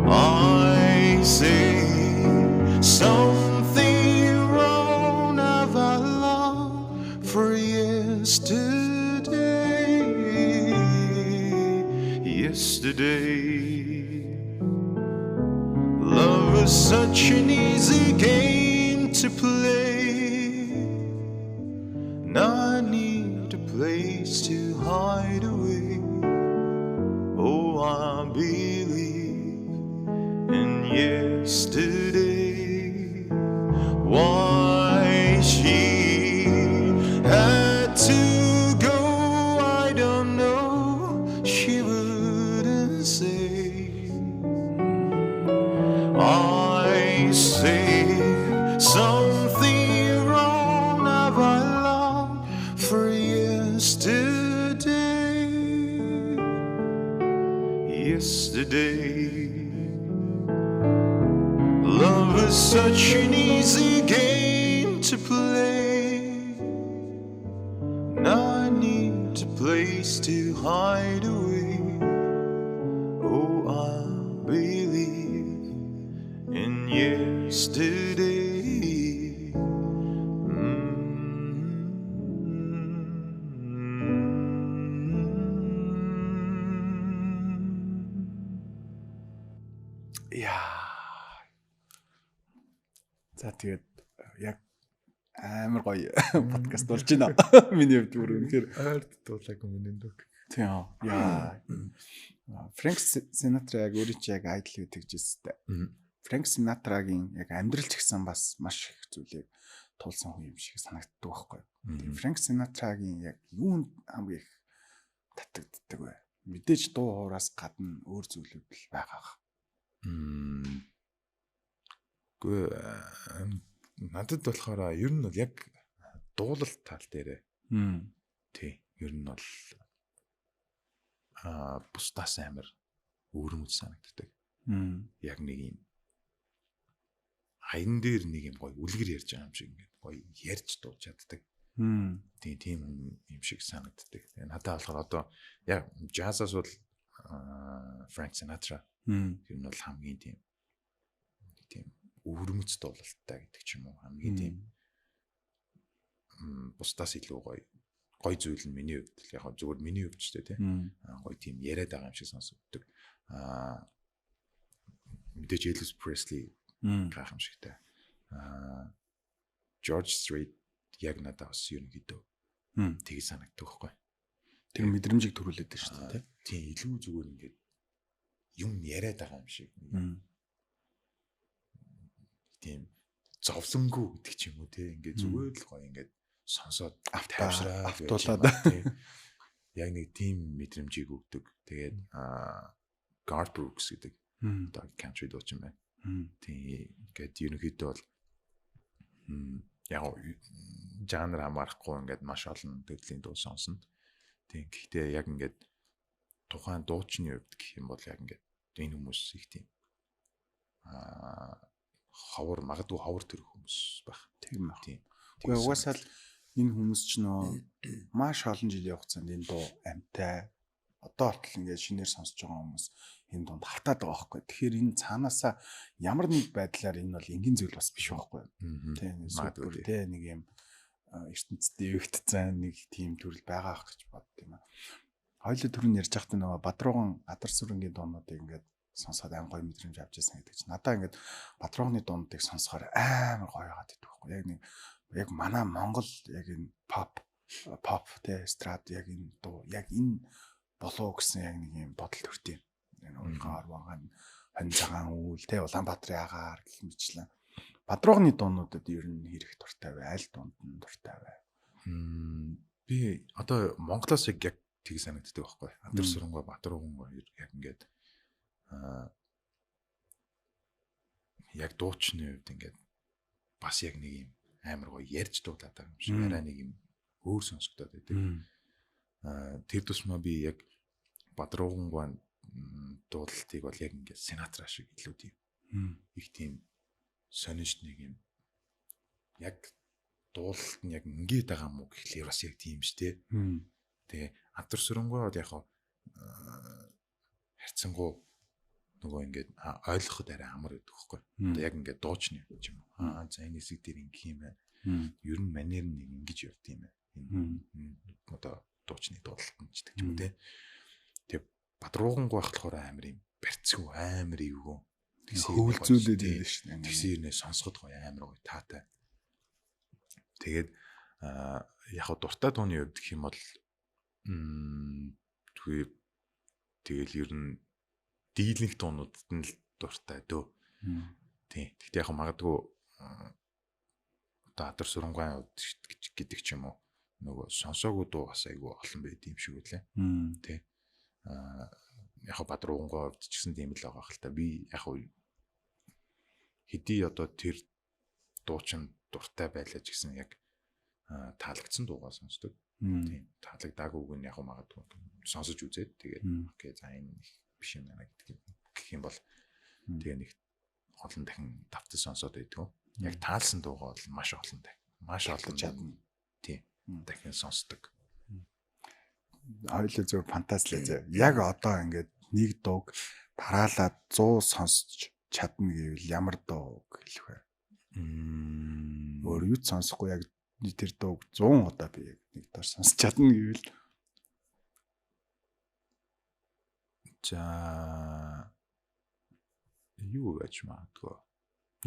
I say something yesterday. Love is such an easy game to play. Now I need a place to hide away. Oh, I believe in yesterday. Why she had to go, I don't know. She wouldn't say. I say something wrong. Have I longed for yesterday? Yesterday. Love is such an easy game to play. Now I need a place to hide away. Oh, I believe in yesterday. Яа. За, тэгээд яг амар гоё подкаст болж байна. Миний хувьд бүр үнэхээр ойрд дуулаагүй миний дүг. Тийм. Яа. Фрэнк Синатра яг өөрийн чи яг idol гэдэг жистэй. Фрэнк Синатрагийн яг амьдрал ч гэсэн бас маш их зүйлийг туулсан хүн юм шиг санагддаг байхгүй. Тийм, Фрэнк Синатрагийн яг юунд хамгийн их татагддаг вэ? Мэдээж дуу хуураас гадна өөр зүйлүүд л байгаа. Гүй, надад болохоор ер нь бол яг дуулалт тал дээрээ. Тий, ер нь бол бусдаас амар өвөрмөц санагддаг. Яг нэг юм аян дээр нэг юм гоё үлгэр ярьж байгаа юм шиг ингээд гоё ярьж дуулж чаддаг. Тий, тийм юм шиг санагддаг. Тэгээ надад болохоор одоо яг жазаас бол Франк Синатра ер нь бол хамгийн тийм өвөрмөц дуулалттай гэдэг ч юм уу, хамгийн тийм бусдаас илүү гоё гоё зүйл нь миний хувьд л яг зүгээр миний хувьд ч тий гоё тийм яриад байгаа юм шиг сонсогддог. Мэдээж Elvis Presley гайхамшигтай. George Strait яг надад бас ерөнхийдөө тийг санагддаг байхгүй. Тэр мэдрэмжийг төрүүлээд байна шүү дээ. Тийм, илүү зүгээр ингээд юм яриад байгаа юм шиг. Тийм зовлонгүй гэдэг ч юм уу те, ингээд зүгээр л гоё ингээд сонсоод тайвшраад автуулаад тий. Яг нэг тийм мэдрэмжийг өгдөг. Тэгээд Garth Brooks гэдэг одоо country дуучин байна. Тийм, ингээд ерөнхийдөө бол яг жанр хамаарахгүй ингээд маш олон төрлийн дуу сонсно. Тийм, гэхдээ яг ингээд тухайн дуучны хувьд гэх юм бол яг ингээд энэ хүмүүс их тийм ховор, магадгүй ховор төрөх хүмүүс байх. Тийм байх. Тийм. Гэхдээ угаасаа л энэ хүмүүс ч нөө маш олон жилийн хугацаанд энэ дуу амтай одоо хүртэл ингээд шинээр сонсож байгаа хүмүүс энэ дунд хартаад байгаа байхгүй. Тэгэхээр энэ цаанаасаа ямар нэг байдлаар энэ бол энгийн зүйл бас биш байхгүй. Тийм, супер тий нэг юм ертөнцид дэвэгдсэн нэг тийм төрөл байгаа ах гэж бодд юм аа. Хоёулаа түрүүн ярьж байхдаа нөгөө Бадрууган Адар сүрэнгийн дуунуудыг ингээд сонсоод амар гоё мэдрэмж авч ирсэн гэдэг чинь надаа ингээд Бадрууганы дуунуудыг сонсохоор амар гоё байгаад идэх байхгүй. Яг нэг яг манай Монгол яг энэ pop тий эстрад яг энэ дуу яг энэ болов гэсэн яг нэг юм бодол төрдөг юм. Энэ уйхан орвонган хонь цагаан үйл тий Улаанбаатарын агаар гэх мэтчлэн. Бадрууганы дуунуудад ер нь хэрэг дуртай бай, аль дуунд нь дуртай бай. Би одоо Монголоос яг тийг санагддаг байхгүй. Адар сүрэнгөө Бадрууган яг ингээд яг дуучны хувьд ингээд бас яг нэг юм амар гоё ярьж дуулаад байгаа юм шиг арай нэг юм өөр сонсогдоод байдаг. Тэр тусмаа би яг Бадрууган дуулалтыг бол яг ингээд Синатра шиг илүү тийм их тийм сонинч нэг юм яг дуулалт нь яг ингээд байгаа юм уу гэхлээр бас яг тийм ш тэ. Тэгээ Адар сүрэнгөө бол яг харьцангуй нөгөө ингээд ойлгоход арай амар байдаг байхгүй. Одоо яг ингээд дуучны юм уу. За энэ хэсэг дээр ингэх юм байна. Ер нь манер нь ингэж явд юм байна. Энэ одоо дуучны дуулалт нь ч гэдэг юм уу те. Тэгээ Бадруугангуй байх болохоор амар юм барьцгүй, амар эвгүй. Хөвлзүүлээд байдаг шүү дээ. Тэгсэн юм сонсоход гоё, амар гоё таатай. Тэгээд яг хав дуртай дууны хувьд гэх юм бол тэгэл ер нь дийлэнх дуунуудад нь л дуртай дөө. Тийм. Гэхдээ яг магадгүй одоо Адар Сурангаан хувьд гэдэг ч юм уу нөгөө сонсоогүй дуу бас айгүй олон байд юм шиг үлээ. Тийм. Яг Бадруугангуй хувьд ч гэсэн тийм л байгаа хэл та. Би яг хэдий одоо тэр дуучин дуртай байлаа ч гэсэн яг таалагдсан дуугаа сонсдог. Тийм. Таалагдаагүй нь яг магадгүй сонсож үзээд тэгээд окей за энэ биш юм байна гэдэг гэх юм бол тэгээ нэг олон дахин давтаж сонсоод байдгүй. Яг таалсан дуугаа бол маш олон дахин маш олон чадна. Тийм. Дахин сонсдог. Хоёулаа зөв фантазлаа зөө. Яг одоо ингээд нэг дууг тараалаад 100 сонсч чадна гэвэл ямар дуу хэлэх вэ? Өөр юу ч сонсохгүй яг тэр дууг 100 удаа би яг нэг доор сонсч чадна гэвэл за юу байж магадгүй.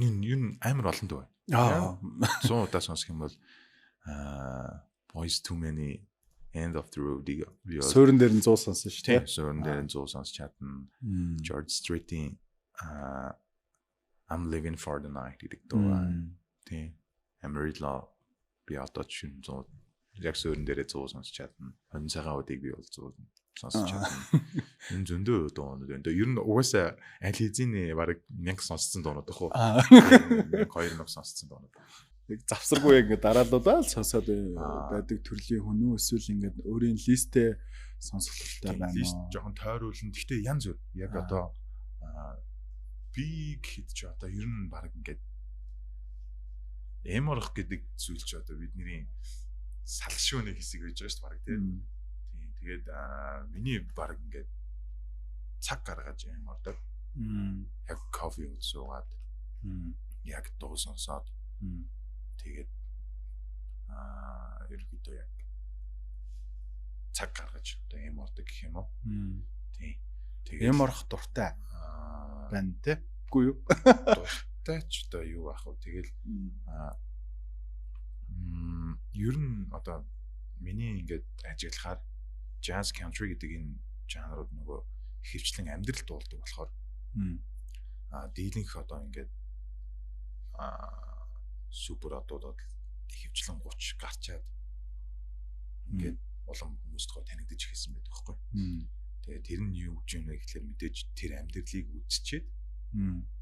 Энэ амар олон дуу байна. 100 удаа сонсох юм бол Boyz II Men-ийн End of the Road-ийг би суурин дээр нь 100 сонсон шүү дээ. Суурин дээр нь 100 сонсч чадна. George Strait-ийн I'm Living for the Night гэдэг дуу байна. Тийм. Amarillo би одоо ч 100 яг суурин дээрээ 100 сонсч чадна. 20 цагаан удыг би бол 100 сонсч чадна. Энэ зөндөө дуунууд байна. Ер нь угаасаа аль хэзээний бараг 1000 сонсцсон дуунууд ах уу? 1000 2000 сонсцсон дуунууд. Нэг завсаргүй ингээд дараалуулаад сонсоод байдаг төрлийн хүн үү эсвэл ингээд өөрийн листээ сонсголттой байна уу? Лист жоохон тойруулна. Гэхдээ янз бүр. Яг одоо би гэхэд ч одоо ер нь бараг ингээд эморох гэдэг зүйл чи одоо бидний салшгүй нэг хэсэг байж байгаа шүү дээ бараг тийм. Тэгээд миний бараг ингээд цаг гаргаж эмордог. Яг кофе уугаад яг дуу сонсоод тэгээд ерөнхийдөө яг цаг гаргаж одоо эмордог гэх юм уу. Тийм. Тэгээд эморох дуртай байна те? Үгүй юу? Дуртай ч одоо юу ах вэ? Тэгэл ер нь одоо миний ингээд ажиглахаар jazz country гэдэг энэ жанрууд нөгөө хөвчлэн амьдрал дуулдаг болохоор дийлэнх одоо ингээд супер одууд хөвчлэн 30 гарчаад ингээд улам хүмүүст гоо танигдаж эхэлсэн байдаг байхгүй. Тэгээд тэр нь юу гэж юм бэ гэхлээр мэдээж тэр амьдралыг үзчихэд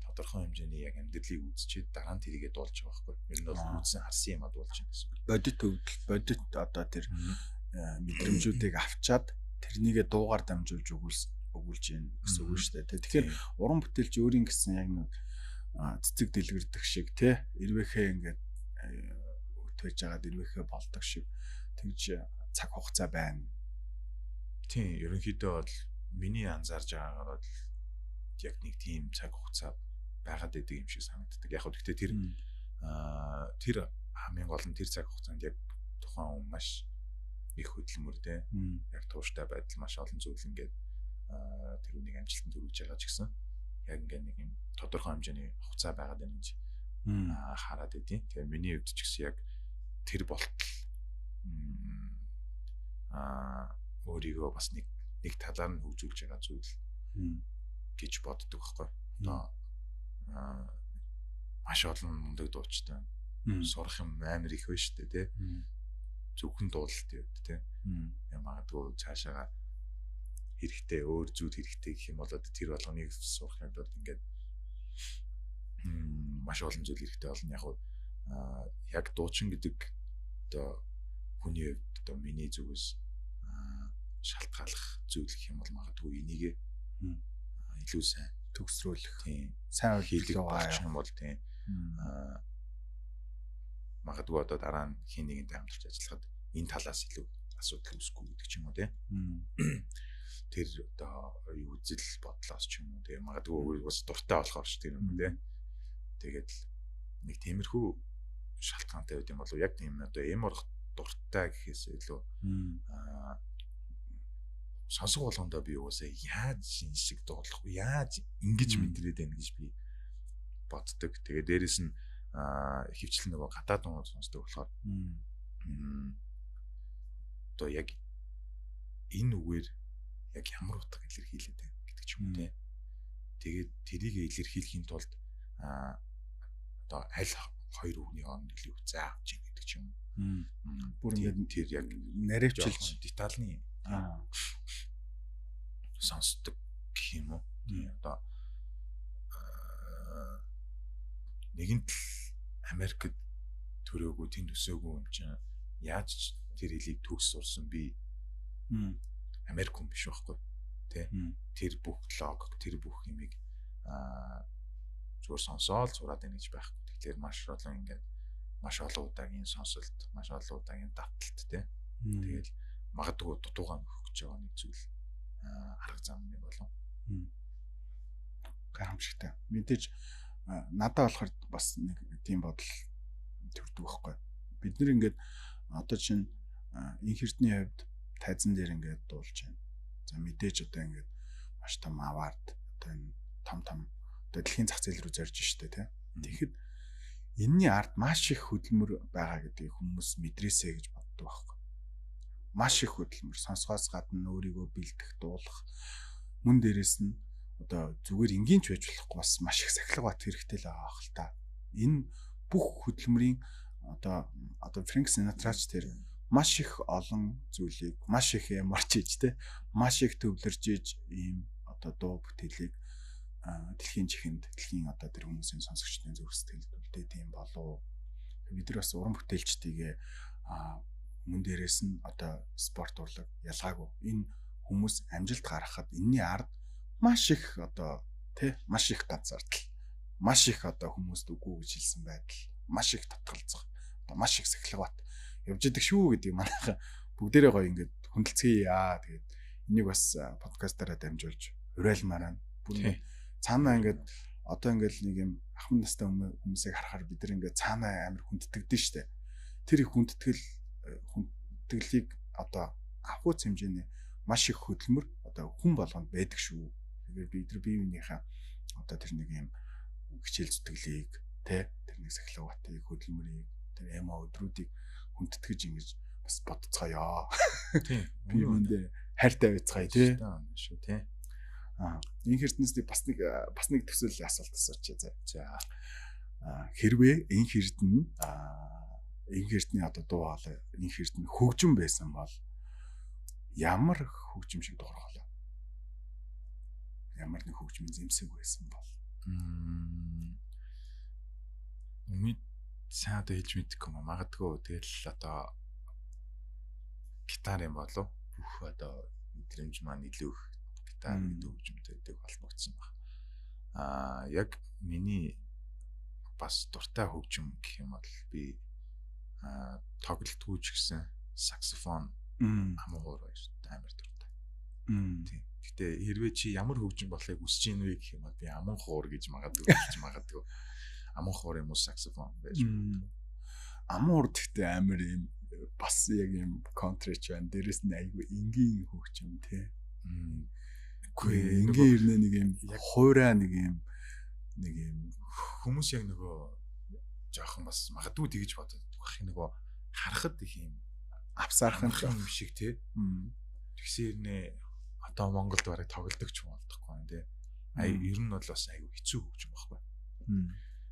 тодорхой хэмжээний яг амьдралыг үзчихэд дараа нь тэрийгэ дуулж байгаа байхгүй. Ер нь бол үзсэн харсан юм а дуулж байна гэсэн. Бодит өвдөл, бодит одоо тэр мэдрэмжүүдийг авчаад тэрнийгээ дуугаар дамжуулж өгүүлж гин гэсэн үг шүү дээ. Тэгэхээр уран бүтээлч өөрийн гэсэн яг нэг цэцэг дэлгэрдэх шиг те эрвэхээ ингээд өтвэж жагаад эрвэхээ болдог шиг тэгж цаг хугацаа байна. Тийм, ерөнхийдөө бол миний анзаарж байгаагаар бол яг нэг тийм цаг хугацаа байгаад байдаг юм шиг санагддаг. Яг хөө гэхдээ тэр тэр хамгийн гол нь тэр цаг хугацаанд яг тухайн хүн маш их хөдөлмөр те яг тууштай байдал маш олон зүйл ингээд тэр үнийг амжилтанд хүргэж байгаа ч гэсэн яг ингээд нэг юм тодорхой хэмжээний хугацаа байгаад байна гэж хараад байдیں۔ Тэгээ миний хувьд ч гэсэн яг тэр болтол өөрийгөө бас нэг талаар нь хөгжүүлж байгаа зүйл гэж боддог байхгүй. Одоо маш олон мундаг дуучтай сурах юм амар их байна шүү дээ тий. Зөвхөн дуулалтын хувьд тий. Магадгүй цаашаага хэрэгтэй өөр зүйл хэрэгтэй гэх юм бол одоо тэр болгоныг сурах юм бол ингээд маш олон зүйл хэрэгтэй болно. Яг яг дуучин гэдэг одоо хүний хувьд одоо миний зүгээс шалтгааллах зүйл гэх юм бол магадгүй энийгээ илүү сайн төгсрүүлэх, тийм сайн хийлэг үйлдэл болчих юм бол тийм магадгүй одоо дараа нь хин нэгэнтэй хамтарч ажиллахад энэ талаас илүү асуудал үүсэхгүй гэдэг ч юм уу тийм. Тэр одоо үзэл бодлоос ч юм уу тийм магадгүй бас дуртай болохоор ч тийм юм тийм. Тэгээд л нэг тиймэрхүү шалтгаантай байд юм болов яг тийм одоо эм орох дуртай гэхээс илүү Сонсох болгондоо би угаасаа яаж энэ шиг дуулах вэ? Яаж ингэж мэдрээд байна гэж би боддог. Тэгээ дээрэс нь хөвчлэн нөгөө гадаад дуу сонсдог болохоор одоо яг энэ үгээр яг ямар утга илэрхийлээд байна гэдэг ч юм уу те. Тэгээд тэрийг илэрхийлэхийн тулд одоо аль хоёр үгний хооронд илүү зай авч ийн гэдэг ч юм уу. Бүр ингээд тэр яг наривчилж детальны сонсдог гэх юм уу. Тийм одоо нэгэнт л Америкт төрөөгүй, тэнд өсөөгүй юм чинь яаж тэр хэлийг төгс сурсан би Америк хүн биш байхгүй тий. Тэр бүх логик, тэр бүх юмыг зүгээр сонсоол сураад байна гэж байхгүй. Тэгэхээр маш олон ингээд маш олон удаагийн сонсолт, маш олон удаагийн давталт тий. Тэгэл магадгүй дутуугаа нөхөх гэж байгаа нэг зүйл арга зам нэг болов. Гайхамшигтай. Мэдээж надад болохоор бас нэг тийм бодол төрдөг байхгүй. Бид нэр ингээд одоо чинь инх эрдний хувьд тайзан дээр ингээд дуулж байна. За мэдээж одоо ингээд маш том авард одоо энэ том том одоо дэлхийн зах зээл рүү зорж штэ тий. Тэгэхэд энэний ард маш их хөдөлмөр байгаа гэдгийг хүмүүс мэдрээсэй гэж боддог байхгүй. Маш их хөдөлмөр сонсгоос гадна өөрийгөө бэлдэх, дуулах мөн дээрээс нь одоо зүгээр энгийн ч байж болохгүй бас маш их сахилга бат хэрэгтэй л байгаа хэл та. Энэ бүх хөдөлмөрийн одоо Фрэнк Синатрач тэр маш их олон зүйлийг маш их ямарч иж те маш их төвлөрж иж ийм одоо дуу бүтээлийг дэлхийн чихэнд дэлхийн одоо тэр хүмүүсийн сонсогчдын зүрх сэтгэлд үлдээд юм болов. Бид нар бас уран бүтээлчдийгээ мөн дээрээс нь одоо спорт урлаг ялгаагүй энэ хүмүүс амжилт гаргахад энэний ард маш их одоо тий маш их газардал маш их одоо хүмүүст үгүй гэж хэлсэн байдал маш их татгалзах одоо маш их сахилга бат явж идэг шүү гэдгийг манайха бүгдээрээ гоё ингээд хүндэлцгээе. Тэгээд энийг бас подкастаараа дамжуулж уриалмаар байна. Бүр цаанаа ингээд одоо ингээд нэг юм ахмад настай хүмүүсийг харахаар бид нар ингээд цаанаа амар хүндтгэдэж штэ. Тэр их хүндэтгэлийг одоо авахуйц хэмжээний маш их хөдөлмөр одоо хүн болгонд байдаг шүү. Тэгэхээр бид нар бие биенийхээ одоо тэр нэг юм хичээл зүтгэлийг тэ тэр нэг сахилга батыг хөдөлмөрийг тэр эмо өдрүүдийг хүндэтгэж ингэж бас бодцгоё. Тийм. Би үүндээ хайртай байцгаая тий. Шүү тий. Инх эрдэнэс бас нэг төсөөллийн асуулт асуучих заа. За. Хэрвээ инх эрдэнэ инх эрдэнэ одоо дуу хоолой инх эрдэнэ хөгжим байсан бол ямар хөгжим шиг дуурах вэ? Ямар нэг хөгжмийн зэмсэг байсан бол мэд сайн одоо хэлж мэдэхгүй юм магадгүй тэгэл одоо гитар юм болов бүх одоо мэдрэмж маань илүү их гитар гэдэг хөгжимтэй гэдэг холбогдсон баг. Яг миний бас дуртай хөгжим гэх юм бол би тоглолтгүй ч гэсэн саксофон аман хуур амар дуртай. Тийм. Гэтэ хэрвээ чи ямар хөгжим болохыг хүсэж ийн вэ гэх юм бол би аман хуур гэж магадгүй хэлж магадгүй. Аман хуур юм уу саксофон байж магадгүй. Аман хуур гэхдээ амар юм бас яг юм контрач байна. Дээрээс нь айгүй энгийн хөгжим тий. Үгүй энгийн ирнэ нэг юм хуурай нэг юм хүмүүс яг нөгөө жоохон бас магадгүй тэгж бодод байх нөгөө харахад их юм авсаархан юм шиг тий. Тэгсэн ирнэ одоо Монголд бараг тоглодог ч юм болдохгүй байна тий. Ай ер нь бол бас айгүй хэцүү хөгжим байхгүй.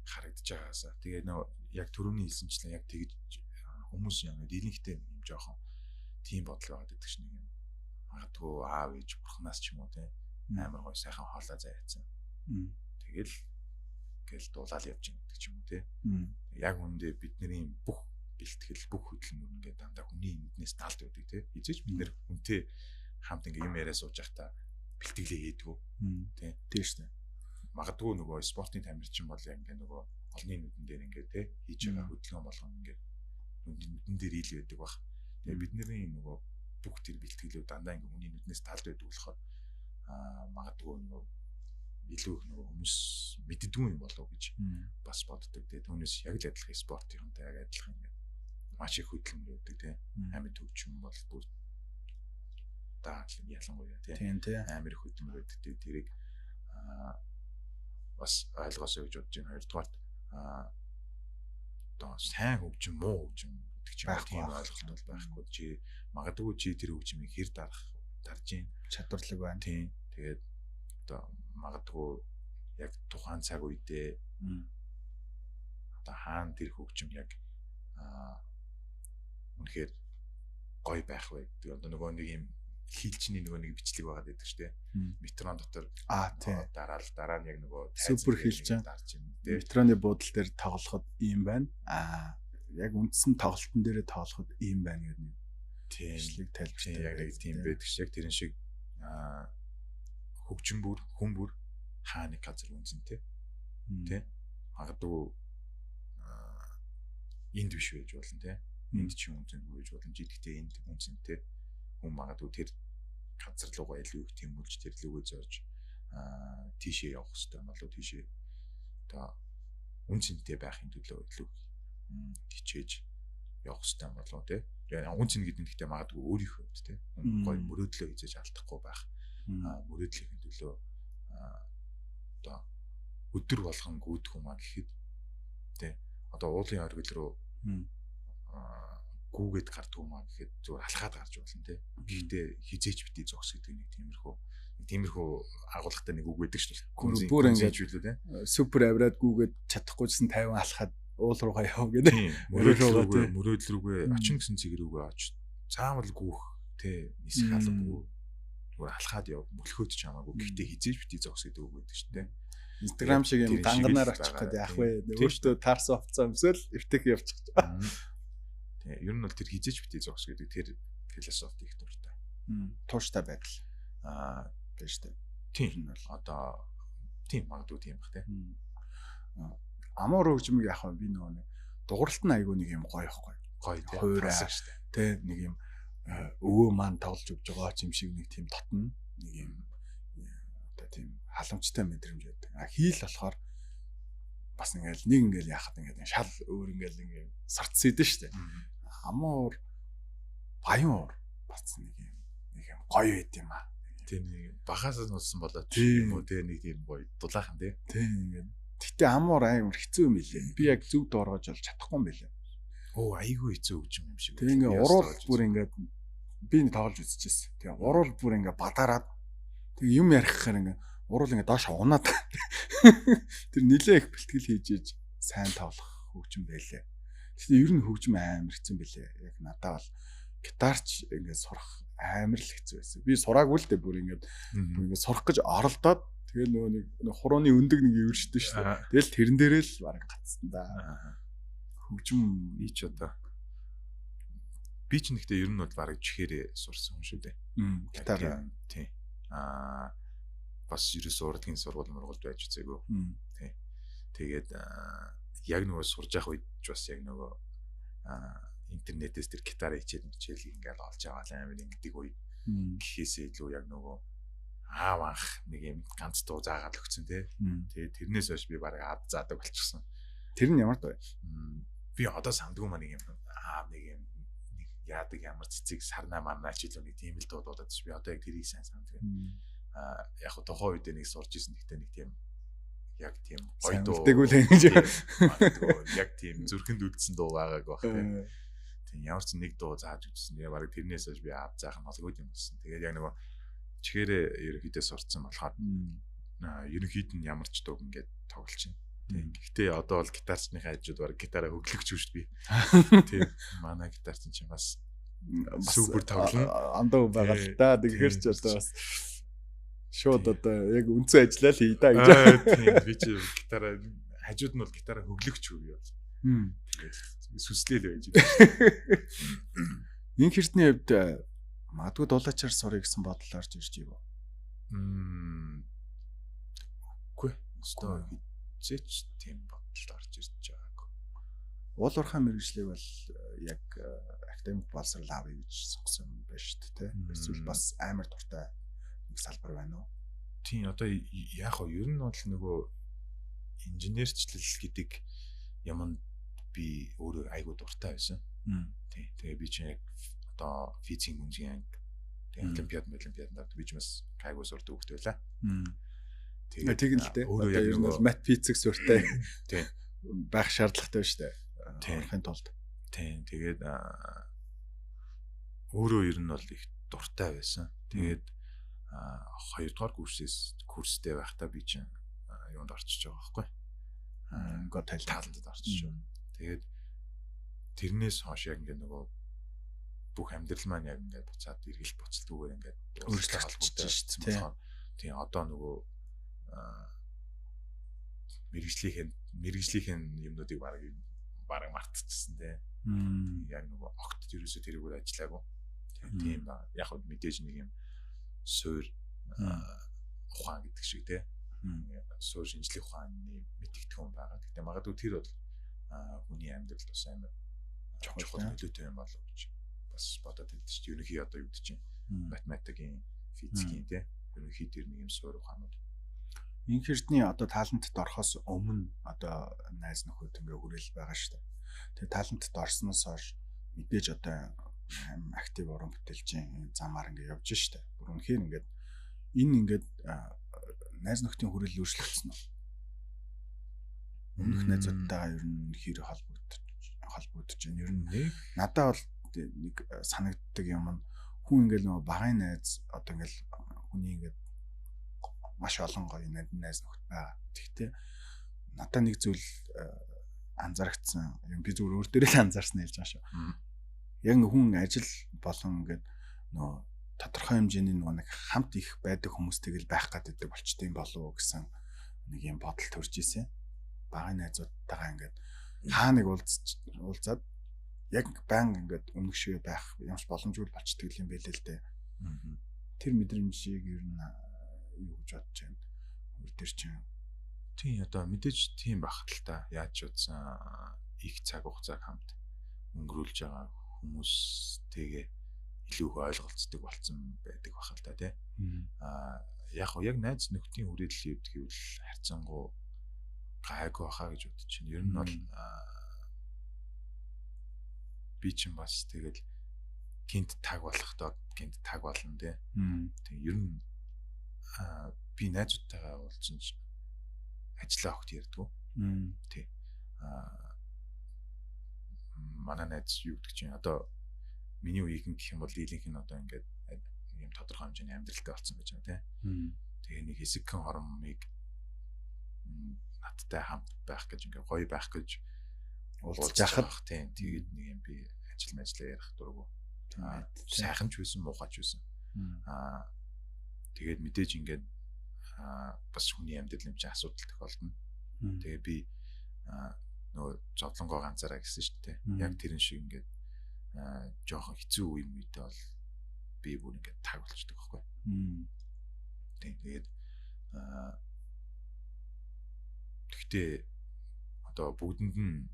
Харагдаж байгаасаа. Тэгээ нөгөө яг түрүүний хэлсэнчлэн яг тэгж хүмүүс яг дийлэнхтэй юм жоохон тийм бодол байгаад байдаг шин нэг юм. Магадгүй аав ээж бурхнаас ч юм уу тий. Амар гой сайхан хоолой заяатсан. Тэгэл гэл дуулаал явж гин гэдэг ч юм уу тий. Яг үүндээ бидний бүх бэлтгэл бүх хөдөлмөр ингээд дандаа хүний нүднээс далд байдаг тий. Хизээч бид нэр хүнтэй хамт ингээд юм яриа сууж байхдаа бэлтгэлээ хийдгүү тий. Тийм шүү дээ. Магадгүй нөгөө спортын тамирчин бол яг ингээд нөгөө олонний нүдэн дээр ингээд тий хийж байгаа хөдөлгөөн болгоно ингээд нүдэн дээр ил байдаг бах. Тэгээ бидний нөгөө бүх тэр бэлтгэлүүд дандаа ингээд хүний нүднээс талд байдаг болохоор магадгүй нөгөө илүү их нөгөө хүмүүс мэддэггүй юм болов гэж бас боддог. Тэгээ түүнээс яг л адилхан спортынхантай яг адилхан ингээд маш их хөдөлмөр өгдөг тий. Амьд хөгжим бол бүр одоо ялангуяа тийм амар их хөдөлмөр байдаг. Тэрийг бас ойлгосоо гэж бодож байна. Хоёрдугаарт одоо сайн хөгжим, муу хөгжим гэдэг чинь тийм ойлголт бол байхгүй. Чи магадгүй чи тэр хөгжмийг хэр дарж гин чадварлаг байна. Тийм. Тэгээд одоо магадгүй яг тухайн цаг үедээ одоо хаана тэр хөгжим яг үнэхээр гоё байх вэ гэдэг. Одоо нөгөө нэг юм хийлчний нөгөө нэг бичлэг байгаад байдаг шүү дээ. Метрон дотор дараа л дараа нь яг нөгөө супер хийлчин дарж юм тий. Метроны буудал дээр тоглоход ийм байна. Яг үндсэн тоглолтын дээрээ тоглоход ийм байна гэдэг нэг бичлэг тайлбартай яг нэг тийм байдаг шиг тэрэн шиг хөгжим бүр хүн бүр хаа нэг газар үнцэнтэй тий. Магадгүй энд биш байж болно тий. Энд чи үнцэнгүй байж болно. Гэхдээ энд үнцэнтэй хүн магадгүй тэр газар руугаа илүү их тэмүүлж тэр лүгөө зорж тийшээ явах хэрэгтэй болов тийшээ одоо үн цэнтэй байхын төлөө илүү хичээж явах хэрэгтэй болов тий. Үн цэн гэдэг нь гэхдээ магадгүй өөрийнхөө хувьд тий. Гой мөрөөдлөө хизээж алдахгүй байх. Мөрөөдлийн төлөө одоо өдөр болгон гүйдэх юм а гэхэд тий. Одоо уулын оргил руу гүүгээд гардаг юм а гэхэд зүгээр алхаад гарч болно тий. Гэхдээ хизээч бити зогс гэдэг нэг тиймэрхүү агуулгатай нэг үг байдаг шүү дээ. Бүр ингэж үлээ тий. Супер авраад гүүгээд чадахгүйсэн 50 алхаад уул руугаа яв гэдэг. Мөрөөдөл рүүгээ очин гэсэн цэг рүүгээ оч. Заавал гүүх тий нисэх албагүй. Зүгээр алхаад яв. Мөлхөөд ч хамаагүй. Гэхдээ хизээч бити зогс гэдэг үг байдаг шүү дээ. Instagram шиг юм данганаар очих гэдэг яах вэ? Өөртөө таарсан хувцас өмсөөл эвтэх явчих. Тэг. Ер нь бол тэр хизээч бити зогс гэдэг тэр философи их дуртай. Тууштай байдал. Тийм шүү дээ. Тийм бол одоо тийм магадгүй тийм бах тий. Амуур хөгжмийг яах вэ? Би нөгөө нэг дугуйлт нь айгүй нэг юм гоё ихгүй. Гоё тий. Хуурай тий нэг юм өвөө маань тоглож өгж байгаа ч юм шиг нэг тийм дотно нэг юм одоо тийм халамжтай мэдрэмж байдаг. А хийл болохоор бас ингээл нэг ингээл яхад ингээл шал өөр ингээл ингээл сарцс идэв шүү дээ. Амуур баян уур бас нэг юм гоё байд юм аа. Тийм нэг бахаас нь утсан болоод юм уу те нэг тийм гоё дулаахан тий. Тийм ингээд. Гэтэ амуур амар хэцүү юм билээ. Би яг зөв дуургаж бол чадахгүй юм билээ. Оо айгүй хэцүү хөгжим юм шиг. Тийм ингээд уруул бүр ингээд би нэг тоглож үзчихсэн. Тийм уруул бүр ингээд бадараад тэг юм ярихаар ингээд уруул ингээд доош унаад тэр нилээ их бэлтгэл хийж иж сайн тоглох хөгжим байлээ. Гэтэ ер нь хөгжим амар хэцүү юм билээ. Яг надад бол гитарч ингээд сурах амар л хэцүү байсан. Би сураагүй л дээ бүр ингээд сурах гэж оролдоод тэгэл нөгөө нэг хурууны өндөг нэг эвэршдэг шүү дээ. Тэгэл тэрэн дээрээ л бараг гацсан да. Хөгжим би ч одоо би ч нэгтээ ер нь бол бараг чихээрээ сурсан хүн шүү дээ. Гитар тий. Бас ерөөсөө урлагийн сургууль мургуулд байж үзээгүй. Тий. Тэгээд яг нөгөө сурж явах үед ч бас яг нөгөө интернетээс тэр гитар хичээл мичээл ингээл олж аваад амар ингэдэг үе гэхээсээ илүү яг нөгөө аав анх нэг юм ганц дуу заагаад өгсөн тий. Тэгээд тэрнээс хойш би бараг ад заадаг болчихсон. Тэр нь ямар дуу вэ? Би одоо сандгүй маа нэг юм аав нэг юм нэг яадаг ямар цэцэг сарнаа марнаа ч илүү нэг тийм л дуу дуудаад би одоо яг тэрийг сайн санддаг. Яг хөө тухайн үед нэг сурж исэн гэхдээ нэг тийм яг тийм гоё дуу. Тэгвэл ингэж яг тийм зүрхэнд үлдсэн дуу байгаагүй бах тийм. Тийм ямар ч нэг дуу зааж өгсөн. Тэгээ бараг тэрнээс хойш би ад заах нь олгоод юм болсон. Тэгээд яг нөгөө чихээрээ ерөнхийдөө сурцсан болохоор ерөнхийд нь ямар ч дууг ингээд тоглолч. Тийм. Гэхдээ одоо бол гитарчныхаа хажууд бараг гитараа хөглөгч шүү дээ би. Тийм. Манай гитарчин чинь бас супер тоглоно. Андаа байгаа л да. Тэгэхээр ч одоо бас шууд одоо яг үндсэн ажиллаа л хий да гэж. Тийм. Би чи гитараа хажууд нь бол гитараа хөглөгч үү бол. Тэгээд сүслээл байж байна. Инх хэрдний хувьд магадгүй дулаачаар сурах гэсэн бодол орж ирж ив. Үгүй. Өстөө хизээч тийм бодол орж ирж байгаагүй. Уул уурхай мэргэжлийг бол яг академик боловсрол авъя гэж сонгосон юм байна шүү дээ, тэ. Эсвэл бас амар дуртай нэг салбар байна уу? Тийм, одоо яг хоо ер нь бол нөгөө инженерчлэл гэдэг юмд би өөрөө айгүй дуртай байсан. Тийм. Тэгээ би чинь яг одоо физикийн гүнзгий анги, Тэгээ олимпиад авдаг. Би ч бас гайгүй сурдаг хөхт байлаа. Тэгээд тэгнэ л дээ. Одоо ер нь бол мат физик суртай тий байх шаардлагатай шүү дээ. Орохын тулд. Тийм. Тэгээд өөрөө ер нь бол их дуртай байсан. Тэгээд 2 дугаар курстэй байхдаа би чинь юунд орчиж байгаа байхгүй. Got Talent-д орчиж байгаа. Тэгээд тэрнээс хойш яг ингээд нөгөө бүх амьдрал маань яг ингээд буцаад эргэлт буцалтгүйгээр ингээд өөрчлөгдөж шүү дээ. Тийм, одоо нөгөө мэргэжлийнхэн юмнуудыг бараг мартчихсан тий. Яг нөгөө огт ерөөсөө тэрүүгээр ажиллаагүй. Тийм ба. Яг хөө мэдээж нэг юм суур ухаан гэдэг шиг тий. Суур шинжлэх ухааны мэдэгдэхүүн байгаа. Гэхдээ магадгүй тэр бол хүний амьдралд бас амар чухал нөлөөтэй юм болов гэж бас бодоод байдаг шүү дээ. Ерөнхий одоо юу гэдэг чинь математикийн, физикийн тий. Ерөнхий тэр нэг юм суур ухаанууд. Инх эрдний одоо Talent-д орохоос өмнө одоо найз нөхөд ингээ хүрээл байгаа шүү дээ. Тэгээ Talent-д орсноос хойш мэдээж одоо актив уран бүтээлчийн замаар ингээ явж штэ. Бүр үнэхээр ингээд энэ ингээд найз нөхдийн хүрээлэл өөрчлөгдсөн үү? Өмнөх найзуудтайгаа ер нь үнэхээр холбогдож байна. Ер нь надад бол нэг санагддаг юм нь хүн ингээл нөгөө багын найз одоо ингээл хүний ингээд маш олон гоё найз нөхд байгаа. Тэгэхдээ надад нэг зүйл анзаарчихсан юм, би зүгээр өөр дээрээ л анзаарсан хэлж байгаа шүү. Яг ингээ хүн ажил болон ингээд нөгөө тодорхой хэмжээний нөгөө нэг хамт их байдаг хүмүүстэйг л байх гэдэг болчтой юм болов уу гэсэн нэг юм бодол төрж исэн. Багын найзуудтайгаа ингээд хаа нэг уулзаад яг баян ингээд өмнөх шиг байх ямарч боломжгүй болчдөг юм байлээ л дээ. Тэр мэдрэмжийг ер нь юу гэж бодож байна? Өөр дээр чинь Тийм, одоо мэдээж тийм байх л та. Яаж ч утсан их цаг хугацааг хамт өнгөрүүлж байгаа хүмүүстэйгээ илүү их ойлголцдог болсон байдаг байх л та тий. Аа, яг хоо яг найз нөхдийн хүрээлэл явд гэвэл харьцангуй гайгүй баха гэж бодож байна. Ер нь бол би чинь бас тэгэл гинт таг болохдоо гинт таг болно тий. Тэг ер нь би найзуудтайгаа уулзсан ч ажиллаа огт ярьдгүй. Тий. Манай найз юу гэдэг чинь одоо миний үеийнхэн гэх юм бол дийлэнх нь одоо ингээд юм тодорхой хэмжээний амьдралтай болсон байж байгаа тий. Тэгээ нэг хэсэгхэн хормыг надтай хамт байх гэж ингээд гоё байх гэж уулзаж яхад тийм, тэгээд нэг юм би ажил мэжлээ ярих дургу. Сайхан ч байсан, муухай ч байсан. Тэгээд мэдээж ингээд бас хүний амьдрал юм чинь асуудал тохиолдно. Тэгээ би нөгөө зовлонгоо ганцаараа гэсэн шүү дээ. Яг тэрэн шиг ингээд жоохон хэцүү үе үедээ бол би бүр ингээд таг болчдөг байхгүй. Тийм, тэгээд тэгтээ одоо бүгдэнд нь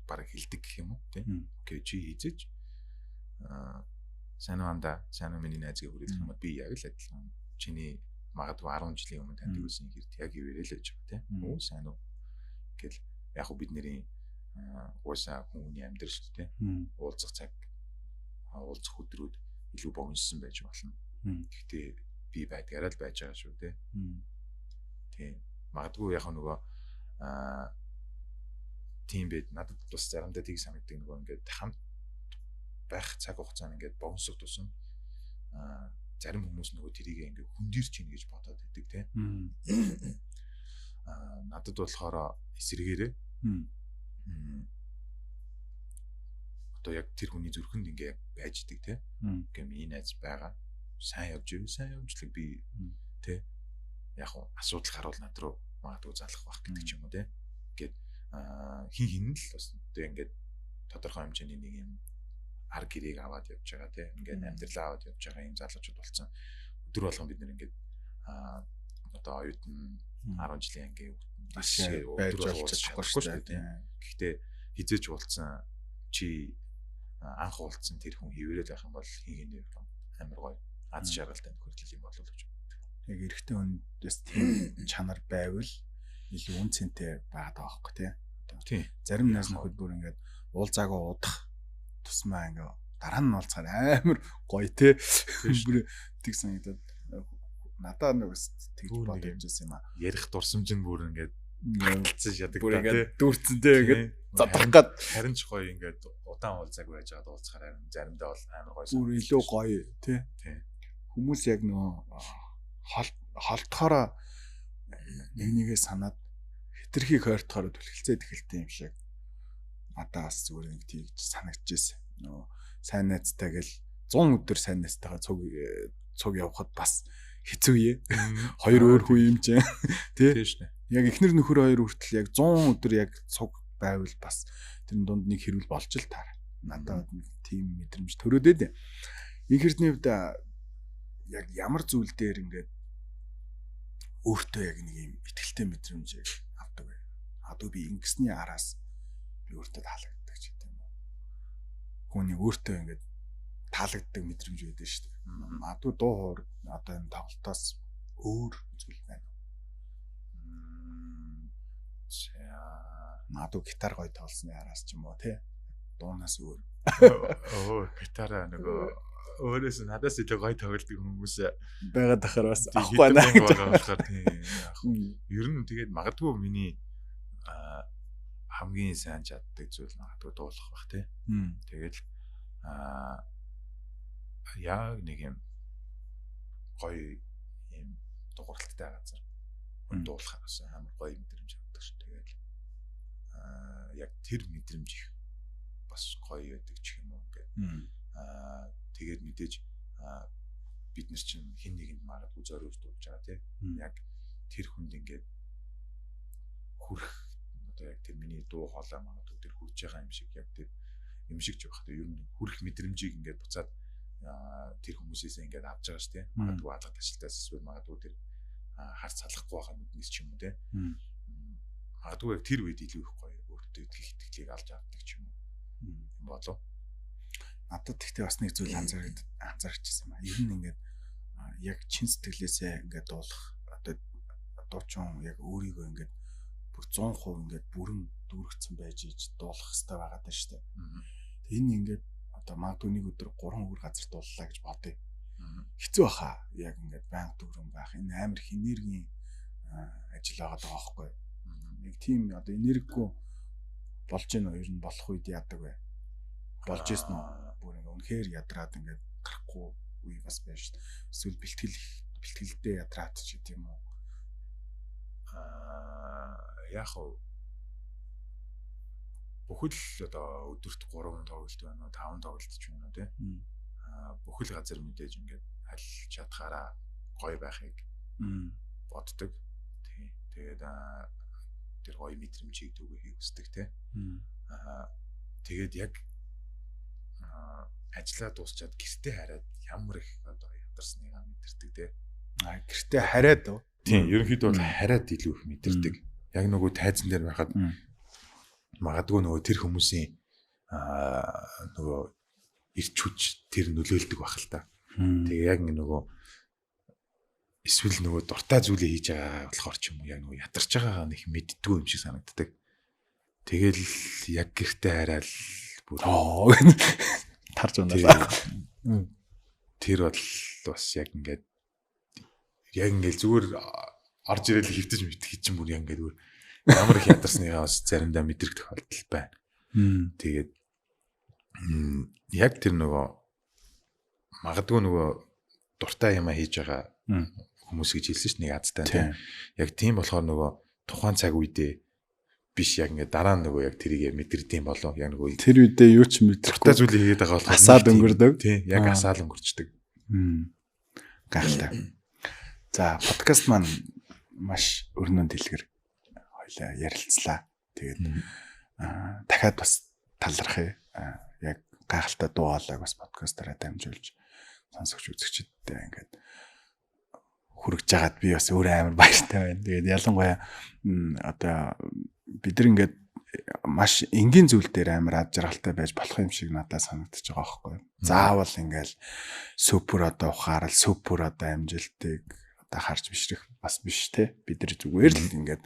бараг хилдэг гэх юм уу тийм. Окей, чи хийзэж сайн уу анда, сайн уу миний найзыг хүрээлэх юм бол би яг л адилхан чиний магадгүй 10 жилийн өмнө таньдаг байсан хэрэг яг ивэрэл байж байгаа тийм. Өө сайн уу гэл яг хөө бид нэрийн уусаа хүний амьдрал шүү дээ. Уулзах цаг, уулзах өдрүүд илүү богиносон байж болно. Гэхдээ би байдгаараа л байж байгаа шүү дээ. Тийм. Магадгүй яг нөгөө тийм байд, надад бас заримдаа тийг санагддаг, нөгөө ингээд хамт байх цаг хугацаа нь ингээд богиносох тусам зарим хүмүүс нөгөө тэрийг ингээд хөндөрч ийн гэж бодоод байдаг тийм. Надад болохоор эсрэгээрээ одоо яг тэр хүний зүрхэнд ингээ байж идэг те. Ингээ миний найз байгаа. Сайн явж ив, сайн явжлаг би те. Яг асуудал гарвал над руу магадгүй залах байх гэдэг ч юм уу те. Ингээд хин хин л бас одоо ингээд тодорхой хэмжээний нэг юм ар гэрээг аваад явж байгаа те. Ингээд амьдралаа аваад явж байгаа юм залуучууд болсон. Өдөр болгон бид нэр ингээд одоо оюутан 10 жилийн ангийн байж болж чадахгүй шүү дээ. Гэхдээ хизээч уулзсан чи анх уулзсан тэр хүн хിവэрэл байх юм бол хин хин амар гоё аз жаргалтай нөхөрлөл юм болов уу гэж. Яг эрэгтэй хүндээс тийм чанар байвал илүү үн цэнтэй байгаад байгаа байхгүй тий. Тийм. Зарим найз нөхөд бүр ингээд уулзаагаа удах тусмаа ингээ Дараа нь уулзахаар амар гоё те. Бүр тэг санагдаад надаа нэг бас тэгж бодож байсан юм аа. Ярих дурсамж нь бүр ингээд баталцсан шадаг та тий. Дүүрцэн тий ингээд задрах гад. Харин ч гоё ингээд удаан уулзааг байж байгаад уулзахаар харин заримдаа бол амар гоё. Бүр илүү гоё тий. Хүмүүс яг нөгөө холдохороо нэг нэгээ санаад хитрхи хойртохороо түлхэлцээд эхэлдэг юм шиг. Надаа бас зүгээр нэг тийж санагдчихсэн. Нөгөө сайн найзтай гэл 100 өдөр сайн найзтайгаа цуг явхад бас хэцүү ээ. Хоёр өөр хүн юм чинь. Тий. Яг эхнэр нөхөр хоёр хүртэл яг 100 өдөр яг цуг байвал бас тэрэн дунд нэг хэрүүл болж л таар. Надад нэг тийм мэдрэмж төрөөдөөд. Инх эрдний хувьд яг ямар зүйл дээр ингээд өөртөө яг нэг юм итгэлтэй мэдрэмжийг авдаг вэ? Одоо би ингэсний араас би өөртөө таалагддаг ч гэдэг юм уу. Хүний өөртөө ингээд таалагддаг мэдрэмж байдаг шүү дээ. Магадгүй дуу хоор одоо энэ тоглолтоос өөр зүйл байна. За магадгүй гитар гоё тоглосны араас ч юм уу тий. Дуунаас өөр. Оо, гитараа нөгөө өөрөөс нь надаас илүү гоё тоглодог хүмүүс байгаад ахаар бас авахгүй байна гэж болохоор тийм. Ер нь тэгээд магадгүй миний хамгийн сайн чаддаг зүйл магадгүй дуулах бах тий. Тэгээд яг нэг юм гоё юм дууралттай газар хүн дуулахаар бас амар гоё мэдрэмж авдаг шүү. Тэгээд яг тэр мэдрэмж их бас гоё байдаг ч юм уу ингээд. Тэгээд мэдээж бид нар чинь хэн нэгэнд магадгүй зориулж дуулж байгаа тий. Яг тэр хүнд ингээд хүрэх одоо яг тэр миний дуу хоолой магадгүй тэр хүрж байгаа юм шиг яг тэр юм шиг ч байх. Тэр ер нь хүрэх мэдрэмжийг ингээд буцаад тэр хүмүүсээс ингээд авч байгаа шүү тий. Магадгүй алга ташлтаас эсвэл магадгүй тэр хар салахгүй байгаа нүднээс ч юм уу тий. Магадгүй яг тэр үед илүү их гоё өөртөө итгэх итгэлийг алж авдаг ч юм уу. Юм болов. Надад тэгтээ бас нэг зүйл анзаарчихсан юм аа. Ер нь ингээд яг чин сэтгэлээсээ ингээд дуулах одоо дуучин яг өөрийгөө ингээд бүр 100% ингээд бүрэн дүүргэцэн байж иж дуулах хэрэгтэй байгаа даа шүү дээ. Тэг энэ ингээд одоо магадгүй нэг өдөр 3 өөр газар дууллаа гэж бодъё. Хэцүү баха. Яг ингээд байнга дүүрэн байх. Энэ амар их энергийн ажил байгаа даа байхгүй. Нэг тийм одоо энергигүй болж гин үү? Ер нь болох үед яадаг вэ? Болж исэн үү? Бүр ингээ үнэхээр ядраад ингээд гарахгүй үе бас байж шүү дээ. Эсвэл бэлтгэлдээ ядраад ч гэдэг юм уу? Яг хав бүхэл одоо өдөрт 3 тоглолт байна уу, 5 тоглолт ч юм уу тий. Бүхэл газар мэдээж ингээд аль чадхаараа гоё байхыг боддог. Тий. Тэгээд тэр гоё мэдрэмжийг түгээхийг хүсдэг тий. Тэгээд яг ажлаа дуусчаад гэртээ хараад ямар их одоо ядарсныг мэдэрдэг тий. Гэртээ хараад уу? Тийм, ерөнхийдөө бол хараад илүү их мэдэрдэг. Яг нөгөө тайзан дээр байхад магадгүй нөгөө тэр хүмүүсийн нөгөө ирч хүч тэр нөлөөлдөг байх л та. Тэгээ яг нөгөө эсвэл нөгөө дуртай зүйлээ хийж байгаа болохоор ч юм уу яг нөгөө ядарч байгаагаа нэг мэддэггүй юм шиг санагддаг. Тэгэл яг гэртээ хараад бүр тарж унаалаа. Тэр бол бас яг ингээд зүгээр орж ирэл хөвтөж мэдэх чинь бүр яг ингээд бүр ямар их ядарсныгаа бас заримдаа мэдрэх тохиолдол байна. Тэгээд яг тэр нөгөө магадгүй нөгөө дуртай юмаа хийж байгаа хүмүүс гэж хэлсэн шүү нэг азтай тийм. Яг тийм болохоор нөгөө тухайн цаг үедээ биш яг ингээд дараа нь нөгөө яг тэрийг мэдэрдэм болов яг нөгөө тэр үедээ юу ч мэдрэхгүй дуртай зүйлийг хийгээд байгаа болохоор асаад өнгөрдөг. Тийм, яг асаал өнгөрчдөг. Гайхалтай. За, подкаст маань маш өрнөн дэлгэр хоёлаа ярилцлаа. Тэгээд дахиад бас талархъя. Яг гайхалтай дуу хоолойг бас подкастаараа дамжуулж сонсогч үзэгчдтэй ингээд хүргэж байгаад би бас өөрөө амар баяртай байна. Тэгээд ялангуяа одоо бид нар ингээд маш энгийн зүйл дээр амар ад жаргалтай байж болох юм шиг надад санагдаж байгаа байхгүй. Заавал ингээл супер одоо ухаарал, супер одоо амжилтыг одоо харж бишрэх бас биш те. Бид нар зүгээр л ингээд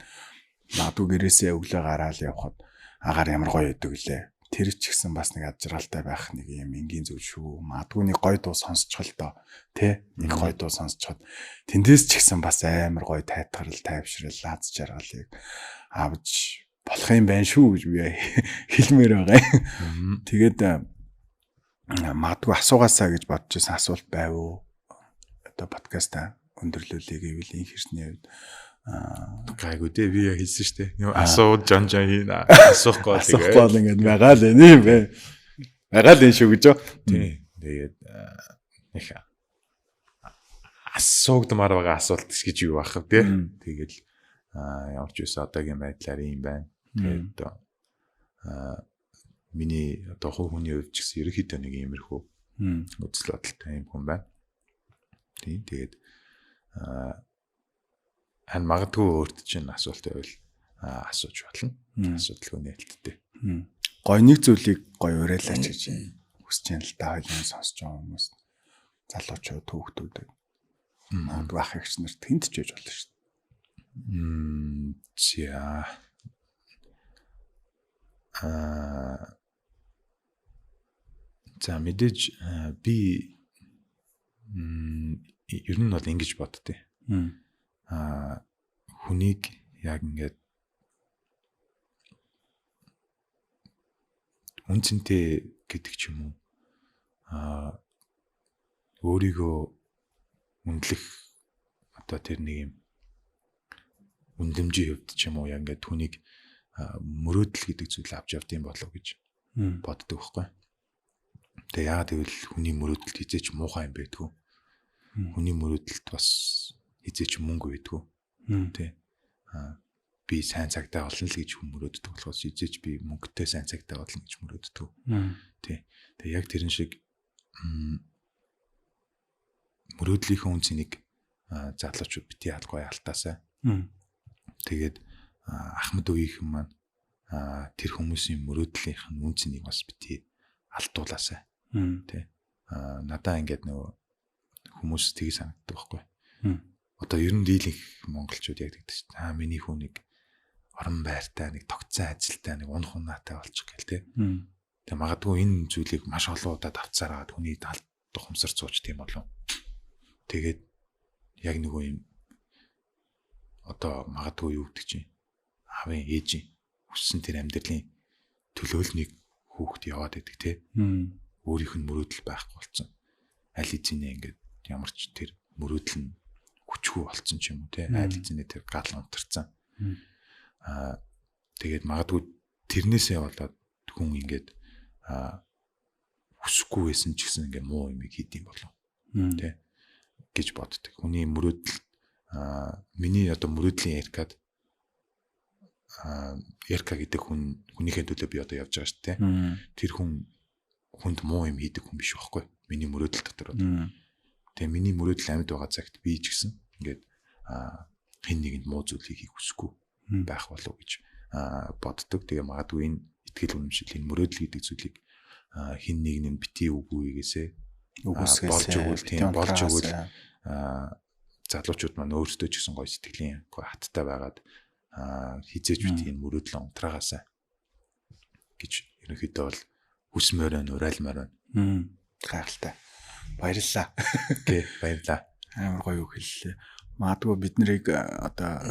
магадгүй гэрээсээ өглөө гараал явхад агаар ямар гоё байдаг лээ. Тэр ч гэсэн бас нэг ад жаргалтай байх нэг юм энгийн зүйл шүү. Магадгүй нэг гоё дуу сонсчихол доо, тэ? Нэг гоё дуу сонсчиход тэндээс ч гэсэн бас амар гоё тайтгарл, тайвшрал, аз жаргалыг авч болох юм байна шүү гэж би хэлмээр байгаа юм. Тэгээд магадгүй асуугаасаа гэж бодож байсан асуулт байв уу? Одоо подкастаа өндөрлүүлье гэвэл энэ хэрний хувьд гайгүй дээ, би яг хэлсэн шүү дээ. Асуу жон жон хийн, асуухгүй бол асуухгүй бол ингээд байгаа л юм бэ. Байгаа л юм шүү гэж юу. Тий. Тэгээд их асуугдмаар байгаа асуулт гэж юу байх вэ те. Тэгэл ямар ч үсэн одоогийн байдлаар юм байна. Тэгээд миний одоо хувь хүний хувьд ч гэсэн ерөнхийдөө нэг иймэрхүү үзэл бодолтой юм хүн байна. Тийм. Тэгээд хан магадгүй өөрт чинь асуулт байвал асууж болно. Асуудалгүй нээлттэй. Гой нэг зүйлийг гой уриалаач гэж хүсэж байна л да, хоёулын сонсож байгаа хүмүүс залуучууд, хүүхдүүд магадгүй ах эгч нарт тэнд ч байж болно шүү дээ. За. За мэдээж би ер нь бол ингэж боддتي. Хүнийг яг ингээд үн цэнтэй гэдэг ч юм уу, өөрийгөө үнэлэх одоо тэр нэг юм үнлэмжийн хувьд ч юм уу яг ингээд хүнийг мөрөөдөл гэдэг зүйл авч явд юм болов гэж боддог байхгүй. Тэгээ яагаад гэвэл хүний мөрөөдөлд хизээч муухай юм байдгүй. Хүний мөрөөдөлд бас хизээч мөнгө байдгүй. Тэ. Би сайн цагтаа болно л гэж хүн мөрөөддөг болохоос хизээч би мөнгөтэй сайн цагтаа болно гэж мөрөөддөг. Тэ. Тэгээ яг тэрэн шиг мөрөөдлийнхөө үн цэнийг залуучууд бити алгүй алтаасай. Тэгээд ахмад үеийнхэн маань тэр хүмүүсийн мөрөөдлийнх нь үн цэнийг бас бити алдуулаасай. Тэ. Надаа ингээд нөгөө хүмүүс тгий санагддаг байхгүй. Одоо ер нь дийлэнх монголчууд яг тэгдэг шүү дээ. Миний хүн нэг орон байртай, нэг тогтсон ажилтай, нэг унах унаатай болчих гэл тэ. Тэгээ магадгүй энэ зүйлийг маш олон удаа давтсараад хүний талд ухамсар сууж тийм болов. Тэгээд яг нөгөө юм одоо магадгүй юу гэдэг чинь аавын ээжийн хүссэн тэр амьдралын төлөөлнийг хүүхэд яваад байдаг те. Өөрийнх нь мөрөөдөл байхгүй болсон. Аль хэзээ ингээд ямар ч тэр мөрөөдөл нь хүчгүй болсон ч юм уу те. Аль хэзээ тэр гал унтарсан. Тэгээд магадгүй тэрнээсээ болоод хүн ингээд хүсэхгүй байсан ч гэсэн ингээд муу юм хийдэм болов те гэж боддог. Хүний мөрөөдөл миний одоо мөрөөдлийн Эркад Эрка гэдэг хүн хүнийхээ төлөө би одоо явж байгаа шүү дээ. Тэр хүн хүнд муу юм хийдэг хүн биш байхгүй. Миний мөрөөдөл дотор одоо. Тэгээ миний мөрөөдөл амьд байгаа цагт би ч гэсэн ингээд хэн нэгэнд муу зүйлийг хийх хүсэхгүй байх болов гэж боддог. Тэгээ магадгүй энэ итгэл үнэмшил, энэ мөрөөдөл гэдэг зүйлийг хэн нэг нь бити үгүйгээсээ болж өгвөл тийм болж өгвөл залуучууд маань өөрсдөө ч гэсэн гоё сэтгэлийн гоё хаттай байгаад хизээж бити энэ мөрөөдлөө унтраагаасай гэж ерөнхийдөө бол хүсмээр байна, уриалмаар байна. Гайхалтай. Баярлалаа. Окей, баярлалаа. Амар гоё үг хэллээ. Магадгүй бид нарыг одоо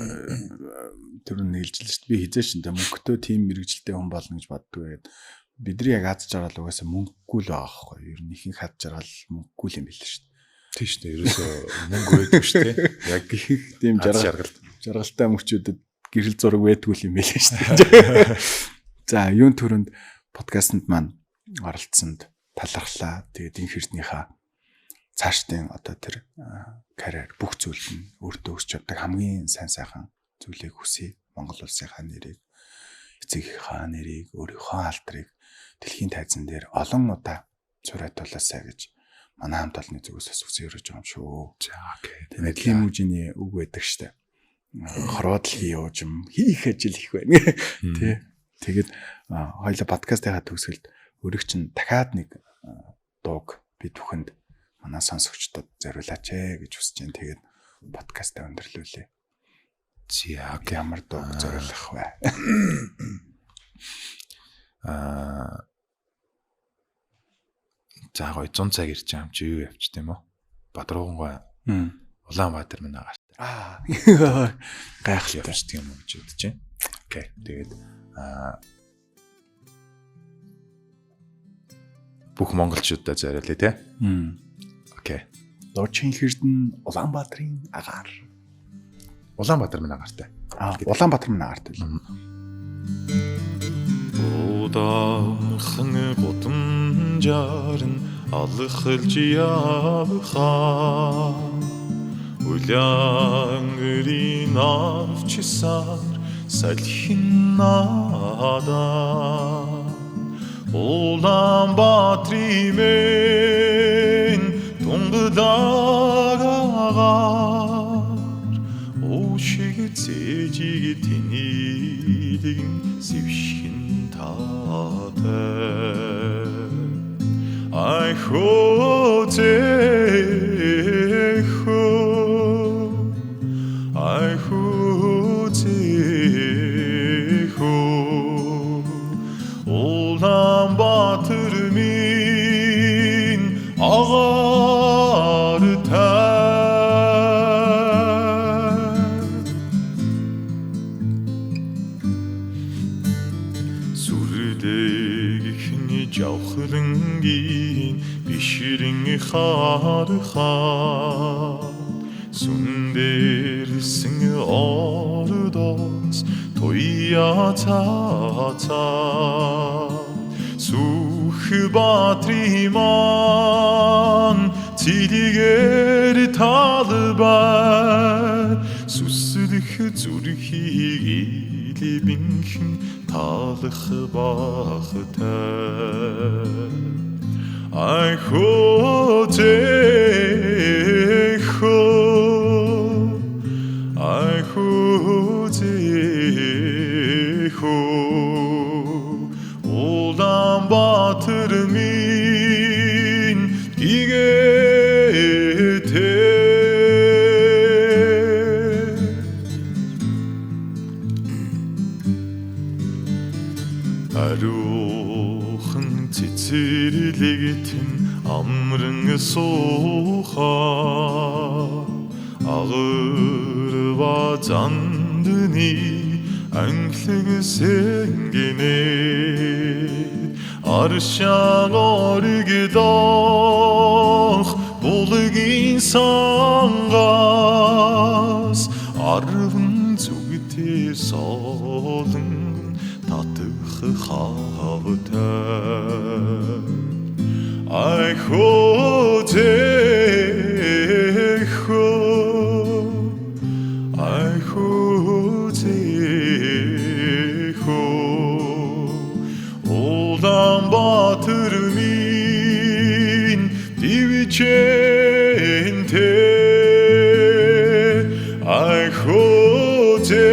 түрүүн нийлжлээ шүү дээ. Би хизээш энэ мөнгөтэй тийм мэрэгжилтэй хүн болно гэж боддгоо гэдэг. Бидний яг аз жаргал угаасаа мөнгөгүй л байгаа байхгүй юу? Ер нь ихэнх аз жаргал мөнгөгүй л юм билээ шүү дээ. Тийм шүү дээ. Ерөөсөө мөнгө байдаг шүү дээ. Яг ихэнх тийм жаргалтай мөчүүдэд гэрэл зураг байдгүй юм билээ шүү дээ. За, юун төрөнд подкастэнд маань оролцсонд талархлаа. Тэгээд энэ хэрднийхаа цаашдын одоо тэр карьер бүх зүйл нь өөртөө өсч явдаг хамгийн сайн сайхан зүйлийг хүсье. Монгол улсынхаа нэрийг, эцэгийнхаа нэрийг, өөрийнхөө алдрыг дэлхийн тайзан дээр олон удаа цураатуулаасай гэж манай хамт олонны зүгээс бас хүсэж өрөөж байгаа юм шүү. За, окей. Тэгээд лиможины үг байдаг штэ. Хорвоодлын уужим хийх ажил их байна. Тэ. Тэгээд хоёлаа подкастынхаа төгсгөлд өөрийг чинь дахиад нэг дууг би түүхэнд манай сонсогчдод зориулаач ээ гэж хүсэж байна. Тэгээд подкастаа өндөрлүүлье. За, ямар дууг зориулах вэ? За гоё 100 цаг ирж байгаа юм чи юу явчих тийм үү? Бадрууган Улаанбаатар минь агартай. Гайхалтай явчихдаг юм уу гэж бодож байна. Окей. Тэгээд бүх монголчуудаа зориулъя те. Окей. Дуучин хэрдэн Улаанбаатарын агаар. Улаанбаатар минь агартай. Улаанбаатар минь агартай. Удаанхан гудамжаар нь алхалж явхаа Улаан авчсаар салхин надаа Улаанбаатарын мэн тунгадаг агаар Уушиг цэжиг тэнийдгэн сэвшин таатай Ай хөө зэхөө Ай хөө зэхөө Улаанбаатар минь агартай Сүрдэгхний жавхлангийн бишрэн хархаа Сүндэрсэн ордоос туяа цаацаа Сүхбаатрын маань цэлгээр талбай Сүсдэх зүрхийг илбинхэн таалах бахтай Ай хөө зэхөө Ай хөө зэхөө Улаанбаатар минь игээтэй Ариухан цэцэрлэгтэн амран суухаа Агар ба зандны анхлаг сэнгэнэ Аршаан оргидох булгийн сангаас Арван зүгтээ солон татах хавтай Ай хөө зэхөө Ай хөө зэхөө Улаанбаатар минь дивчэнтэй Ай хөө зэхөө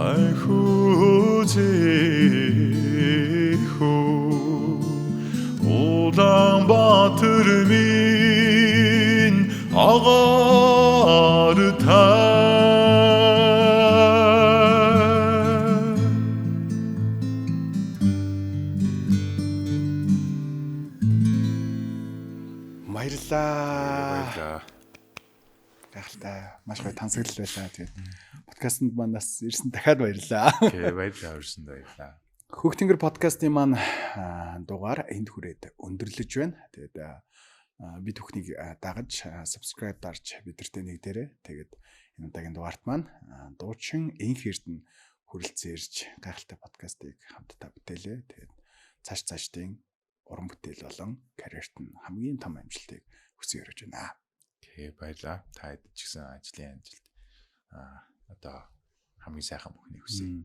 Ай хөө зэхөө Улаанбаатар минь агартай Баярлалаа. Баярлалаа. Гайхалтай. Маш гоё тансаглал байлаа. Тэгээд подкастэнд маань бас ирсэн дахиад баярлалаа. Окей, баярлалаа урьсан баярлалаа. Хөх тэнгэр подкастын маань дугаар энд хүрээд өндөрлөж байна. Тэгээд бид бүхнийг дагаж subscribe дарж бидэртэй нэгдээрэй. Тэгээд энэ удаагийн дугаарт маань дуучин Энх Эрдэнэ хүрэлцэн ирж гайхалтай подкастыг хамтдаа бүтээлээ. Тэгээд цааш цаашдын уран бүтээл болон карьерт нь хамгийн том амжилтыг хүсэн өрөөж байна. Окей, баярлалаа. Та хэд ч гэсэн ажлын амжилт одоо хамгийн сайхан бүхнийг хүсье.